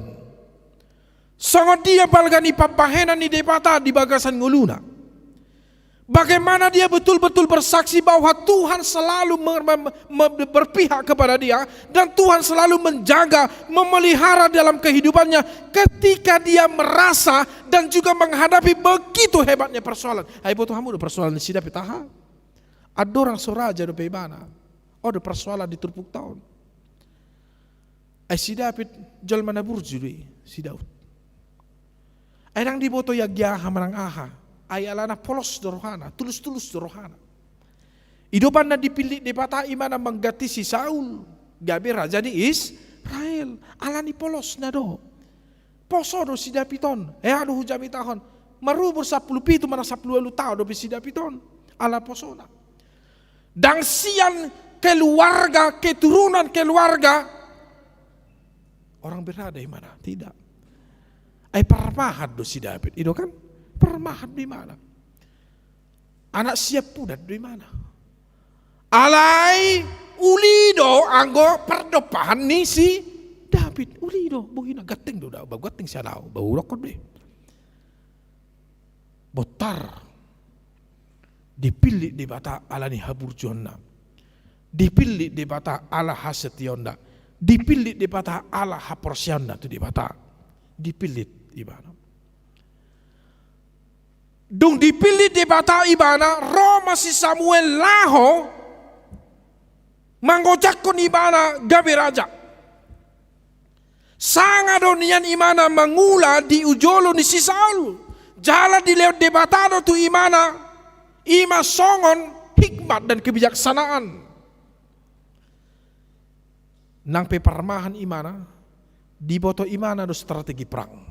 Songon dia balga ni pambahenan ni Debata di bagasan ngoluna. Bagaimana dia betul-betul bersaksi bahwa Tuhan selalu mer-, mem-, mem-, berpihak kepada dia dan Tuhan selalu menjaga, memelihara dalam kehidupannya ketika dia merasa dan juga menghadapi begitu hebatnya persoalan. Ai, iboto hamu do persoalan ni si David aha? Andorang so raja dope ibana. On do persoalan di turpukta on. Ai si David jolma na burju do i, si Daud. Ai ndang diboto i anggi aha manang aha. Ai alana polos do rohana, tulus-tulus do rohana. I do umbahen na dipillit Debata imana mangganti si Saul gabe raja ni Israel. Alani polosna do. Poso do si David on, hea do hujamitahon. Marumur sampulu pitu manang sampulu ualu taon dope si David on. Ala posona. Ndang sian keluarga, keturunan keluarga orang berada imana, tidak. Ai parmahan do si David, i do kan? Parmahan do imana. Anak siampudan do imana. Alai uli do anggo pardompahan ni si David, uli do, bohina, ganteng do da, ba ganteng sian au, ba hudokkon be. Bontar. Dipillit Debata alani haburjuonna. Dipillit Debata ala hasetiaonna. Dipillit Debata ala haporseaonna tu Debata. Dipillit ibana. Dung dipillit Debata ibana, ro ma si Samuel laho mangojakhon ibana gabe raja. Sanga do nian imana mangula di jolo ni si Saul. Jala dilehon Debata do tu imana, i ma songon hikmat dan kebijaksanaan. Nang pe parmahan imana, diboto imana do strategi perang.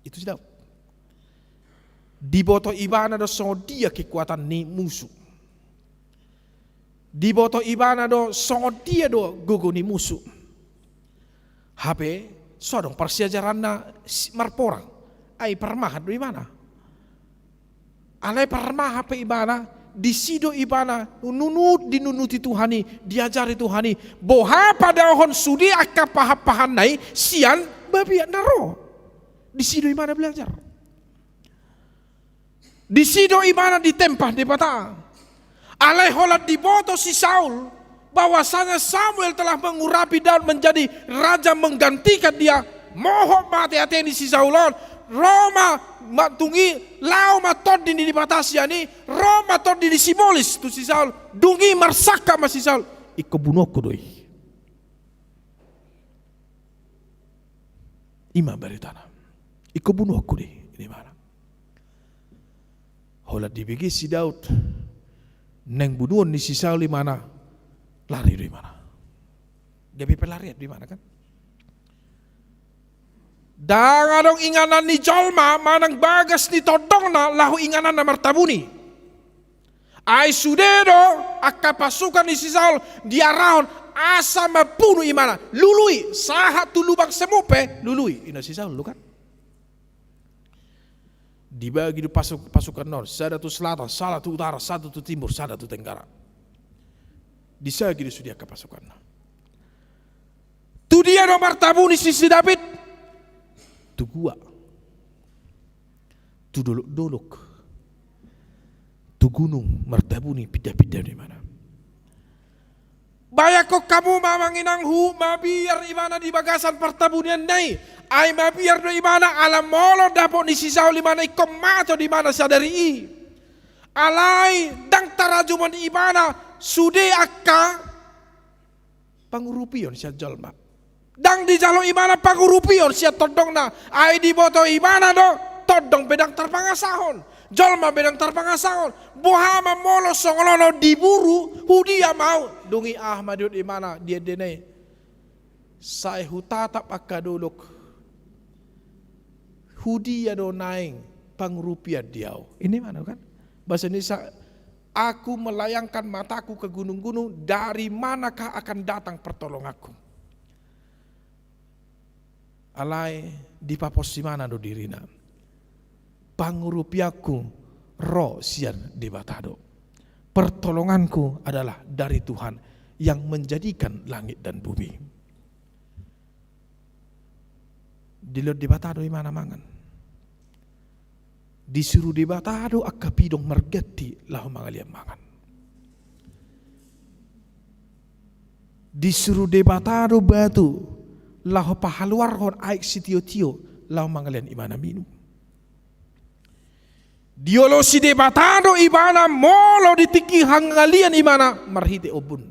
Itu si Daud. Diboto ibana do songon dia kekuatan ni musu. Diboto ibana do songon dia do gogo ni musu. Hape so adong parsiajaranna si-, marporang. Ai parmahan do ibana. Alai parmahan pe ibana, disi do ibana nunut, dinunuti Tuhan i, diajari Tuhan i. Boha padaohon sude angka pahan-pahanna i sian babiat na ro. Disi do ibana belajar. Disi do ibana ditempa Debata. Alai holan diboto si Saul bahwasanya Samuel telah mengurapi Daud menjadi raja menggantikan dia, mohop ma ate-ate ni si Saul on, ro ma, ma dung i, laho ma tondi ni Debata sian i, ro ma tondi ni sibolis tu si Saul, dung i marsangkap ma si Saul, ingkon bunuonku do i. I ma baritana. Ingkon bunuonku do i, ninna ibana. Holan dibege si Daud naeng bunuon ni si Saul imana, lari do imana. Gabe pelarian do imana kan. Ndang adong inganan ni jolma manang bagas ni tondongna laho ingananna martabuni. Ai sude do angka pasukan ni si Saul diarahon asa mambunu imana, lului, sahat tu lubang semuk pe, lului, ninna si Saul do kan. Dibagi do pasuk-, pasukanna on, sada tu selatan, sada tu utara, sada tu timur, sada tu tenggara. Disagi do sude angka pasukanna. Tu dia do martabuni si, si David? Tu gua. Tu dolok-dolok. Tu gunung martabuni, pinda-pinda do imana. Bayangkon hamu ma amang inang, mabiar imana di bagasan partabunianna i. Ai mabiar do imana ala molo dapot ni si Saul imana ingkon mate do imana sadari i. Alai ndang tarajumon ibana sude angka pangurupion sian jolma. Ndang dijalo ibana pangurupion sian tondongna, ai diboto ibana do tondong be ndang tarpangasahon, jolma be ndang tarpangasahon. Boha ma molo songon on diburu, hudia ma au? Dung i aha ma didok ibana di endena i? Sai hutatap angka dolok, hudia do naeng pangurupion di au? Ninna ibana kan. Bahasa Indonesia, "Aku melayangkan mataku ke gunung-gunung, dari manakah akan datang pertolonganku?" Alai dipapos ibana do dirina. Pangurupianku ro sian Debata do. Pertolonganku adalah dari Tuhan yang menjadikan langit dan bumi. Dilehon Debata do imana mangan. Disuru Debata do angka pidong marganti laho mangalean mangan. Disuru Debata do batu laho pahaluarhon aek sitiotio laho mangalean imana minum. Diolosi Debata do ibana molo di tingki hangalian imana marhite ombun.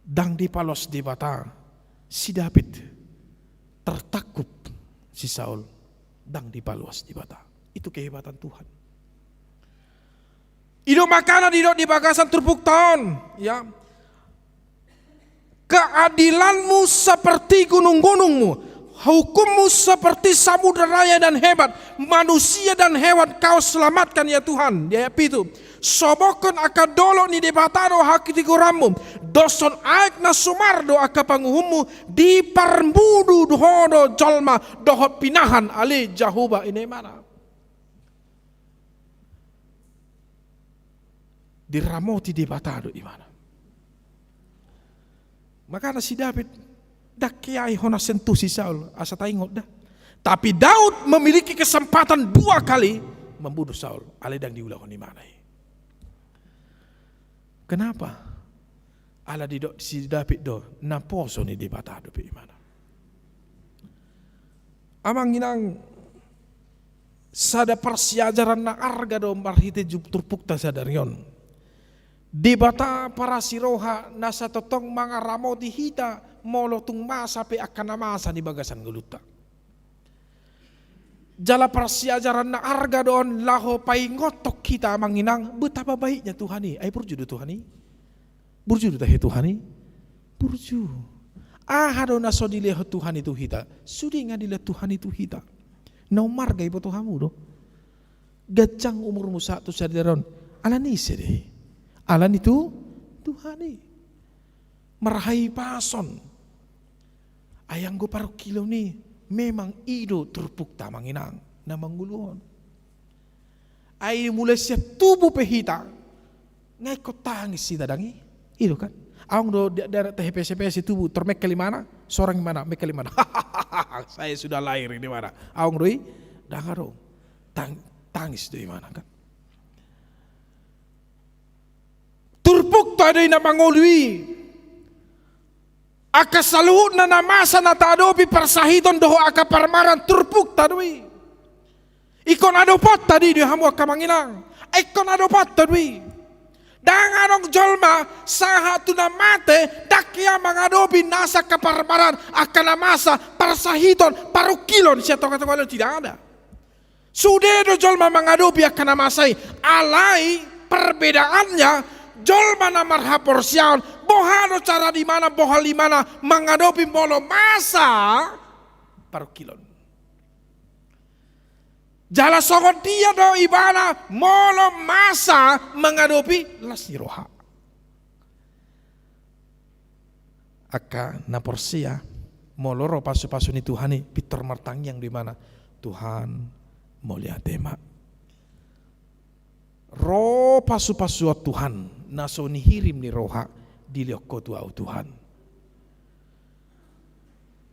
Ndang dipalos Debata si David, tertakut si Saul. Ndang dipaluas Debata. Itu kehebatan Tuhan. I do makana didok di bagasan turpukta on, ya. Keadilanmu seperti gunung-gunungmu, hukummu seperti samudra raya dan hebat, manusia dan hewan kau selamatkan ya Tuhan. Di ayat pitu. Sobokhon angka dolok ni Debata do hatigoranmu, doshon aek na sumar do angka panguhummu, diparmudu ho do jolma dohot pinahan ale Jahowa i ma ibana. Diramoti Debata do ibana. Makana si Daud, ndang hea i hona sentuh si Saul, asa taingot da. Tapi Daud memiliki kesempatan dua kali membunuh Saul, alai ndang diulahon ibana i. Kenapa? Ala didok si Daud do, naposo ni Debata dope ibana. Amang inang, sada parsiajaran na arga do marhite ju-, turpukta sadari on. Debata parasi roha na sai tongtong mangaramoti hita molo tung masa pe angka na masa di bagasan ngolunta. Jala parsiajaran na arga do on laho paingothon hita amang inang, betapa baiknya Tuhan i. Ai burju do Tuhan i? Burju do tahe Tuhan i? Burju. Aha do na so dilehon Tuhan i tu hita? Sude nga dilehon Tuhan i tu hita. Na umarga iboto hamu do. Ganjang umurmu sahat tu sadari on. Ala ni ise do i? Ala ni tu Tuhan i. Marhahipason. Ai anggo parungkilon i memang i do turpukta amang inang na mangolu on. Ai mulai sian tubu pe hita nga ingkon tangis hita dang i. I do kan. Adong do da-, da-, tahe pese-pese tubu tor mengkel imana, sorang imana, mengkel imana. Saya sudah lahir ini mana. Adong do i, dang adong. Tang-, tangis do imana kan. Turpukta do i na mangolu i. Angka saluhutna na masa na taadopi parsahiton dohot angka parmaraan turpukta do i. Ingkon adoponta do i di hamu angka amang inang. Ingkon adoponta do i. Dang adong jolma sahat tu na mate, dang hea mangadopi nasa angka parmaraan, angka na masa, parsahiton, parungkilon sian tonga-tonga ni, tidak ada. Sude do jolma mangadopi angka na masa i, alai perbedaannya jolma na marhaporseaon, boha do cara di mana, boha di mana mangadopi molo masa parungkilon. Jala songon dia do ibana molo masa mangadopi las ni roha. Angka na porsea, molo ro pasu-pasu ni Tuhan i, pintor martangiang do ibana, Tuhan, mauliate ma. Ro pasu-pasuon Tuhan, na so nihirim ni roha, dilehon Ho tu ahu Tuhan.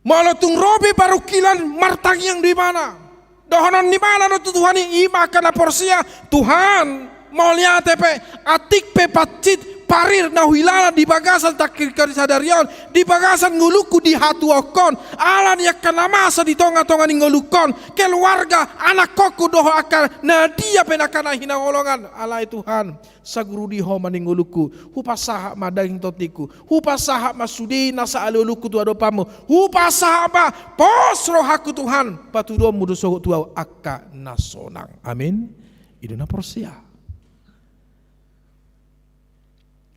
Molo tung ro pe parungkilon, martangiang do ibana. Dohonon ni ibana do tu Tuhan i, i ma angka na porsea, Tuhan, mauliate pe, atik pe pansip parir na huhilala di bagasan tangkingku di sadari on, di bagasan ngolungku dihatuahon, ala ni angka na masa di tonga-tonga ni ngolungkon, keluarga, anakkonku dohot angka na dia pe angka na hinaholongan, alai Tuhan, saguru di Ho ma ni ngolungku, hupasahat ma daging tondingku, hupasahat ma sude nasa alualungku tu adopanmu, hupasahat ma pos rohangku Tuhan, patuduhonmu do sogot tu ahu angka na sonang. Amin. I do na porsea.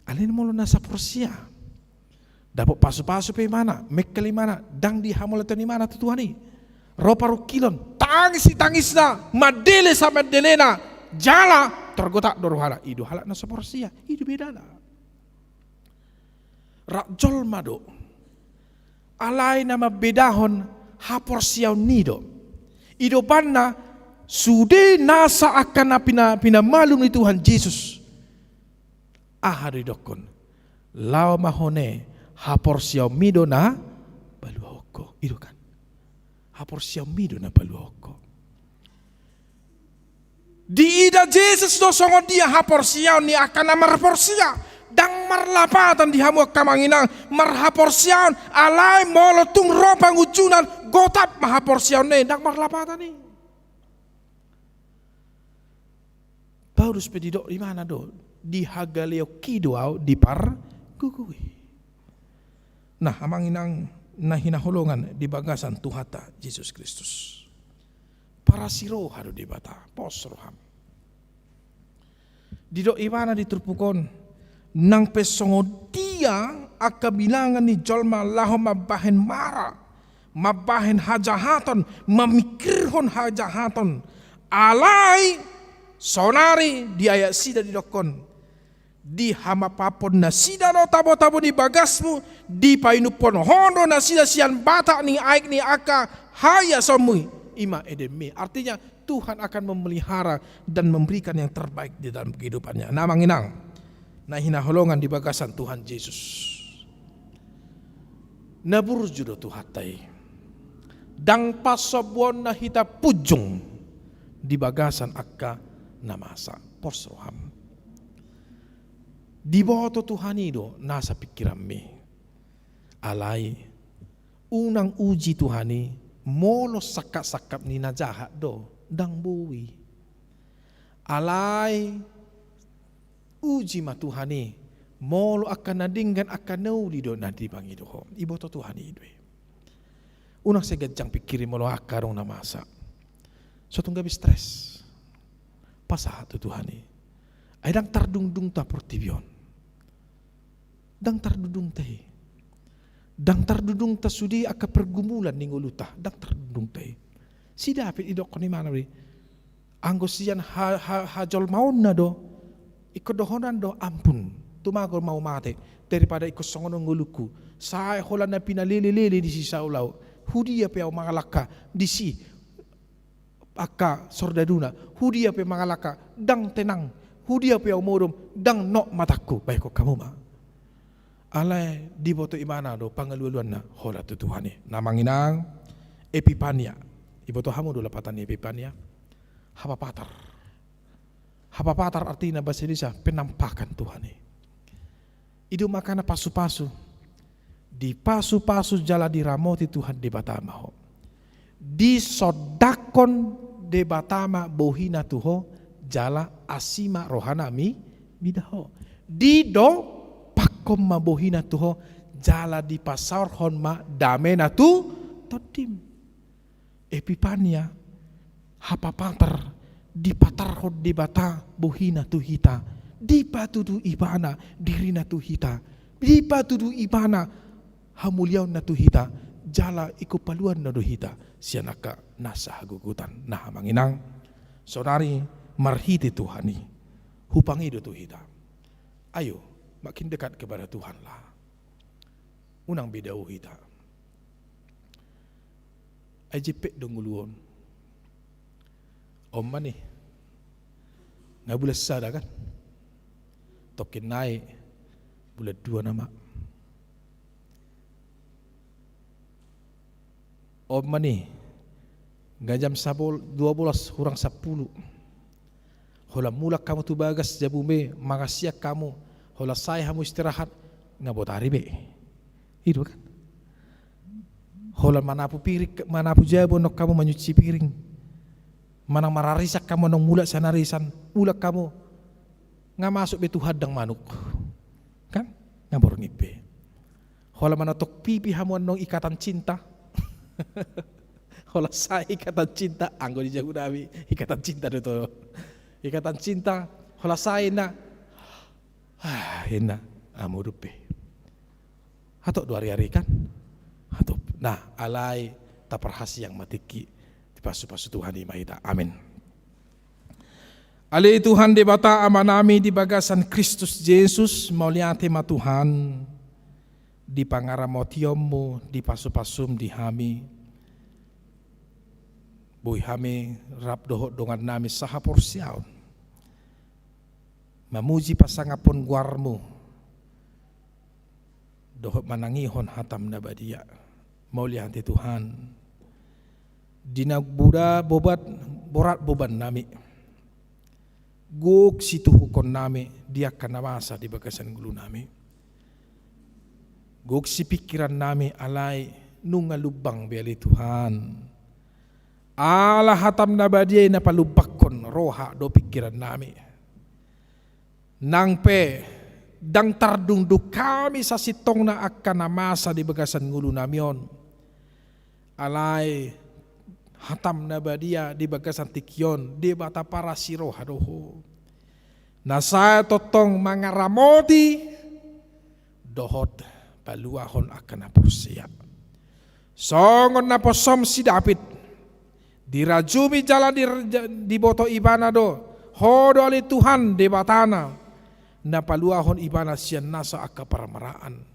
Alai molo nasa porsea, dapot pasu-pasu pe imana, mengkel imana, dang dihamauliatehon imana tu Tuhan i. Ro parungkilon, tangis sitangisna, mandele samandelena, jala torgotap do rohana. I do halak na so porsea, i do bedana. Rap jolma do. Alai na mambedahon haporseaon ni do. I do banna sude nasa angka na pina-, pinamalum ni Tuhan Jesus. Aha do didokkon? Laho ma ho ne, haporseaonmi do na paluahon ho. I do kan? Haporseaonmi do na paluahon ho. Diida Jesus do songon dia haporseaon ni angka na marporsea. Dang marlapatan di hamu angka amang inang marhaporseaon, alai molo tung ro pangunjunan, gotap ma haporseaonna i, dang marlapatan i. Paulus pe didok di mana do, dihagalehon Ho do ahu di pargogoi. Nah, amang inang na hinaholongan di bagasan Tuhanta Jesus Kristus. Parasi roha do Debata, pos roham. Didok ibana di turpuk on, nang pe songon dia angka bilangan ni jolma laho mambahen mara, mambahen hajahaton, mamingkirhon hajahaton. Alai, saonari di ayat sada didokkon, dihamapapon nasida do tabo-tabo ni bagasmu, dipainumhon ho do nasida sian batak ni aek ni angka hahiasonmu, i ma Edenmi. Artinya, Tuhan akan memelihara dan memberikan yang terbaik di dalam kehidupannya. Amang inang na hinaholongan di bagasan Tuhan Jesus, na burju do Tuhanta i. Ndang pasombuonna hita punjung di bagasan angka na masa. Pos roham. Diboto Tuhan i do nasa pingkiranmi. Alai, unang uji Tuhan i molo sangkap-sangkap ni na jahat do, ndang boi. Alai, uji ma Tuhan i molo angka na denggan, angka na uli do na dipangido ho. Diboto Tuhan i do i. Unang sai ganjang pingkiri molo angka adong na masa. So tung gabe stres. Pasahat tu Tuhan i. Ai ndang tardungdungta portibi on. Ndang tardungdungta i. Ndang tardungdungta sude angka pergumulan ni ngolunta. Ndang tardungdungta i. Si David didokkon ibana do i. Anggo sian ha, ha, hajolmaonna do, ingkon dohonan do ampun. Tumagon ma au mate, daripada ingkon songon on ngolungku. Sai holan na pinalele-lele disi Saul au. Hudia pe au mangalangka disi angka sordaduna, hudia pe mangalangka, ndang tenang, hudia pe au modom, ndang nok matangku, bahenon hamu ma. Alai diboto ibana do pangalualuanna holan tu Tuhan i. Amang inang, Epipania. Diboto hamu do lapatan ni Epipania? Hapapatar. Hapapatar artina bahasa Indonesia, penampakan Tuhan i. I do makana pasupasu. Dipasupasu jala diramoti Tuhan Debata ma ho. Disondangkon Debata ma bohina tu ho, jala asi ma rohana mi, mida ho. Didompakkon ma bohina tu ho, jala dipasaorhon ma damena tu tondim. Epipania, hapapatar, dipatarhon Debata bohina tu hita, dipatudu ibana dirina tu hita, dipatudu ibana hamuliaonna tu hita, jala ingkon paluanna do hita sian angka nasa hagogotan. Nah, amang inang, saudari, marhite Tuhan i, hupangido tu hita. Ayo, makin dekat kepada Tuhanlah. Unang be dao hita. Ai jempek do ngolu on. On ma ni. Nga bulan sada kan. Tongkin nai bulan dua nama. On ma ni. Nga jam sabol-, dua bolas hurang sampulu. Holan mulak hamu tu bagas jabu be, mangasian hamu, holan sae hamu istirahat, nga botari be. I do kan. Holan manapu piring, manapu jabu annon hamu manyuci piring. Manang mararisan hamu annon mulak sian arisan, mulak hamu. Nga masuk be tu handang manuk. Kan? Nga borngin be. Holan manotok pipi hamu annon ikatan cinta. Holan sae ikatan cinta, anggo di jabu nami, ikatan cinta do to. Ikatan cinta, holan sae na. Ah, inna, ah, modom be. Hatop do ari-ari kan? Hatop. Nah, alai taparhasiang ma tingki, dipasupasu Tuhan i ma hita. Amin. Ale Tuhan Debata Amanami di bagasan Kristus Jesus, mauliate ma Tuhan, di pangaramotionmu, di pasupasum di hami, boi hami rap dohot dongannami sahaporseaon, mamuji pasangaphon goarmu, dohot manangihon hatam na badia. Mauliate Tuhan. Di na buda bobat, borat bobannami. Gok situhukkonnami, di angka na masa di bagasan ngolunami. Gok sipingkirannami alai nunga lumbang be ale Tuhan. Ala hatam na badia i na palumbangkon roha dohot pingkirannami. Nang pe, ndang tardungdung hami sasintongna angka na masa di bagasan ngolunami on. Alai, hataM na badia di bagasan tingki on, Debata parasi roha do Ho. Na sai tongtong mangaramoti dohot paluahon angka na porsea. Songon na posom si David, dirajumi jala di, diboto ibana do, Ho do ale Tuhan Debatana, na paluahon ibana sian nasa angka parmaraan.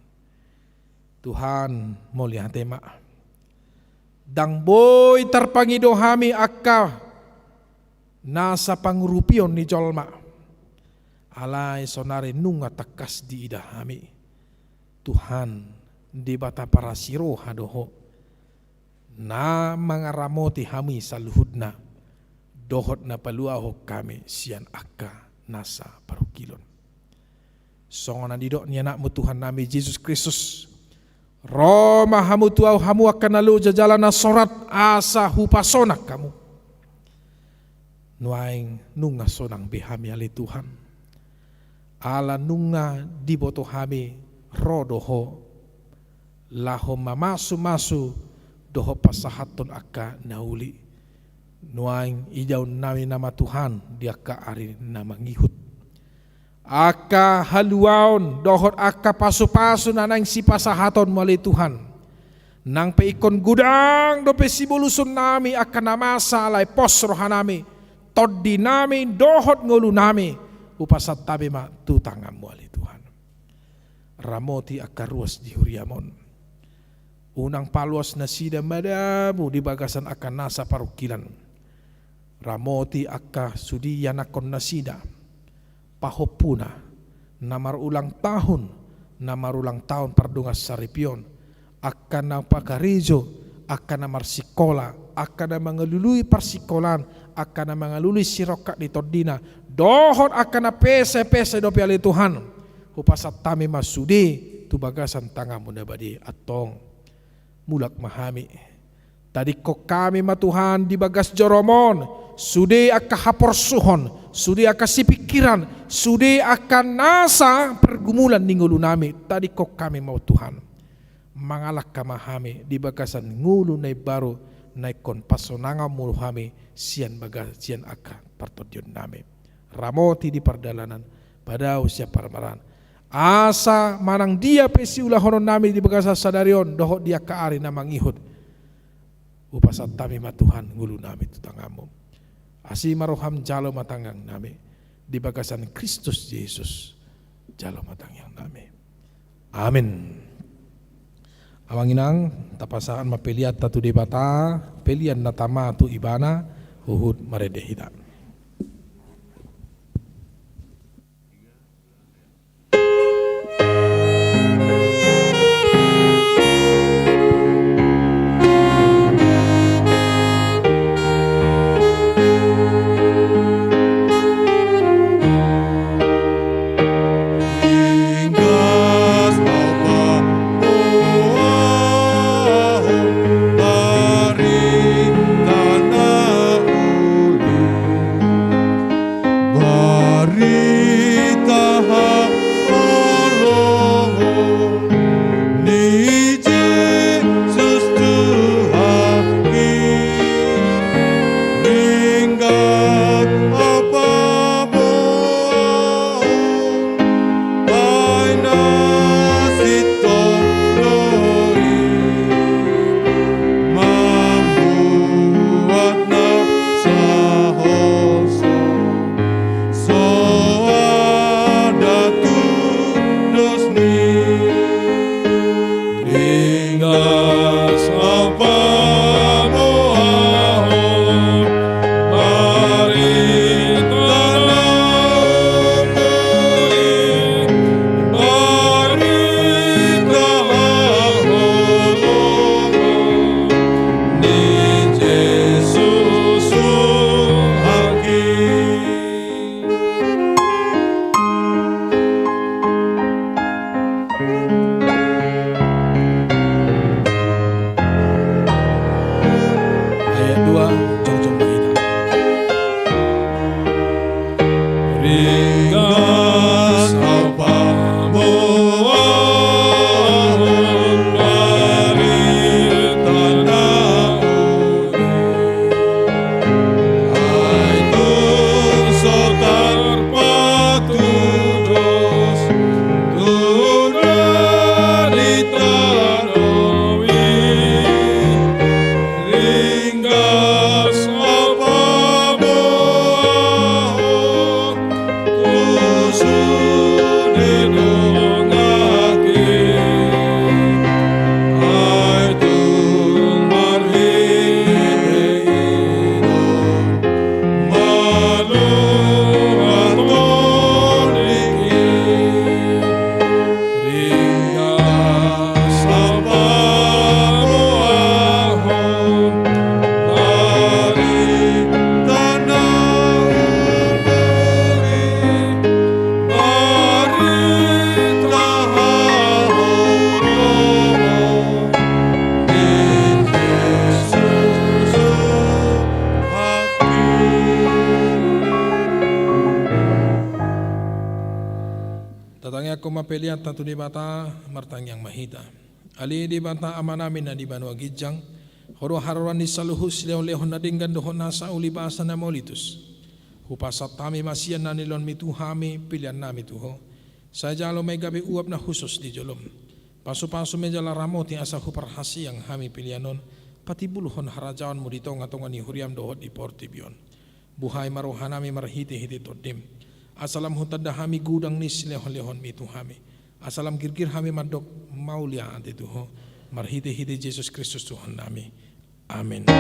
Tuhan, mauliate ma. Ndang boi tarpangido hami angka nasa pangurupion ni jolma. Alai saonari nunga tangkas diida hami. Tuhan, Debata parasi roha do Ho, na mangaramoti hami saluhutna, dohot na paluahon hami sian angka nasa parungkilon. Songon na nidok ni AnakMu Tuhannami Jesus Kristus, ro ma Hamu tu ahu hamu angka na loja jala na sorat, asa hupasonang hamu. Nuaeng nunga sonang be hami ale Tuhan. Ala nunga diboto hami ro do Ho, laho mamasumasu dohot pasahathon angka na uli. Nuaeng idaonnami nama Tuhan di angka ari na mangihut. Angka haluaon dohot angka pasupasu na naeng sipasahatonMu ale Tuhan. Nang pe ingkon godang dope sibolusonnami angka na masa alai pos rohanami, tondinami dohot ngolunami, hupasahat hami ma tu tanganMu ale Tuhan. Ramoti angka ruas di huriaM on. Unang paloas nasida madabu di bagasan angka nasa parungkilan. Ramoti angka sude ianakhon nasida, pahompuna, na marulang tahun, na marulang tahun pardongansaripeon, angka na pakarejo, angka na marsikola, angka na mangalului parsikolaan, angka na mangalului sirongkap ni tondina, dohot angka na pesepese dope ale Tuhan. Hupasahat hami ma sude tu bagasan tanganMu na badia. Antong, mulak ma hami. Tadingkon hami ma Tuhan di bagas joroM on, sude angka haporsuhon, sude angka sipingkiran, sude angka nasa pergumulan ni ngolunami, tadingkon hami ma Tuhan. Mangalangka ma hami di bagasan ngolu na imbaru na ingkon pasonangonMu hami sian bagas, sian angka partondionnami. Ramoti di pardalanan, padao sian parmaraan. Asa manang dia pe siulahononnami di bagasan sadari on dohot di angka ari na mangihut, hupasahat hami ma Tuhan ngolunami tu tanganMu. Asi ma rohaM, jalo ma tangiangnami. Di bagasan Kristus Jesus, jalo ma tangiangnami. Amin. Amang inang, tapasahat ma peleanta tu Debata, pelean na tama tu Ibana, huhut marende hita. Ayat dua, jongjong ma hita. Ringgas au paboahon barita na uli. Anggo ma peleanta tu Debata, martangiang ma hita. Ale Debata Amanami na di banua ginjang, Ho do haroroan ni saluhut silehonlehon na denggan dohot nasa uli basa na mauliutus. Hupasahat hami ma sian na nilehonMi tu hami peleannami tu Ho. Sai jalo ma i gabe uap na hushus di jolom. Pasupasu ma i jala ramoti asa huparhaseang hami pelean on, patimbulhon harajaonMu di tongatonga ni huriaM dohot di portibi on. Buhai ma rohanami marhitehite TondiM. Asa lam hutanda hami godang ni silehonlehonMi tu hami. Asa lam girgir hami mandok mauliate tu Ho. Marhitehite Jesus Kristus Tuhannami. Amen.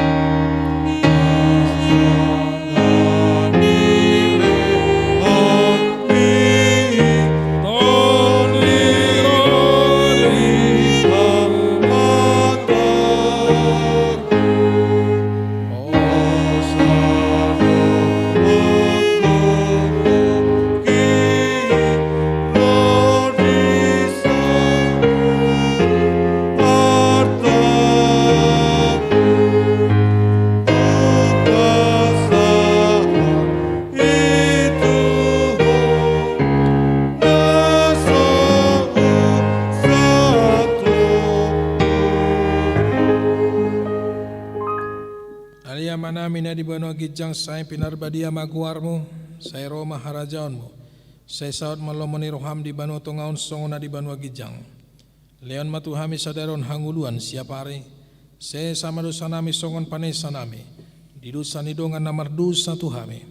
Ale Amanami na di banua ginjang, sai pinarbadia ma goarMu, sai ro ma harajaonMu, sai saut ma lomo ni rohaM di banua tonga on songon na di banua ginjang. Lehon ma tu hami sadari on hangoluan siapari, sesa ma dosanami songon panesanami di dosa ni dongan na mardosa tu hami.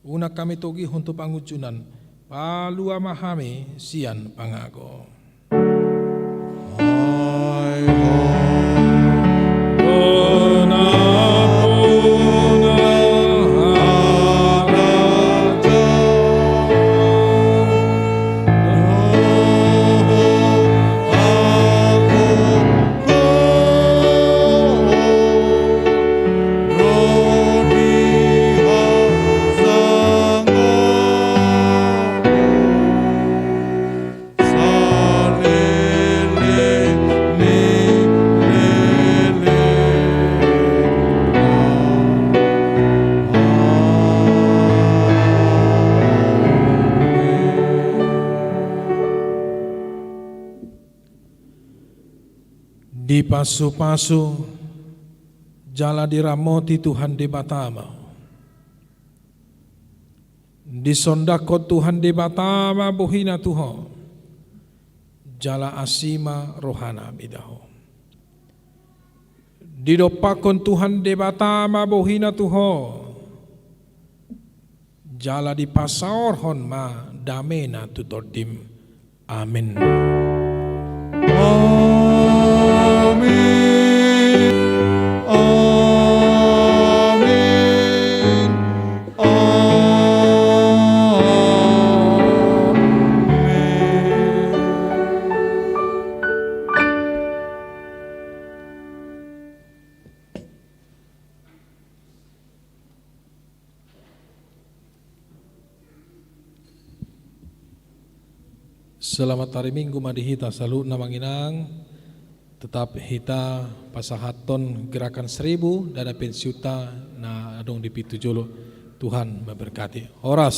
Unang hami togihon tu pangunjunan, palua ma hami sian pangago. Dipasupasu jala diramoti Tuhan Debata ma ho. Disondangkon Tuhan Debata ma bohiNa tu ho, jala asi ma rohaNa mida ho. Didompakkon Tuhan Debata ma bohiNa tu ho, jala dipasaorhon ma dameNa tu tondim. Amin. Amin. Amin. Amin. Selamat hari Minggu ma di hita saluhutna, Amang Inang. Tetap hita pasahathon gerakan seribu, dana pensiunta na adong di pintu jolo. Tuhan memberkati. Horas.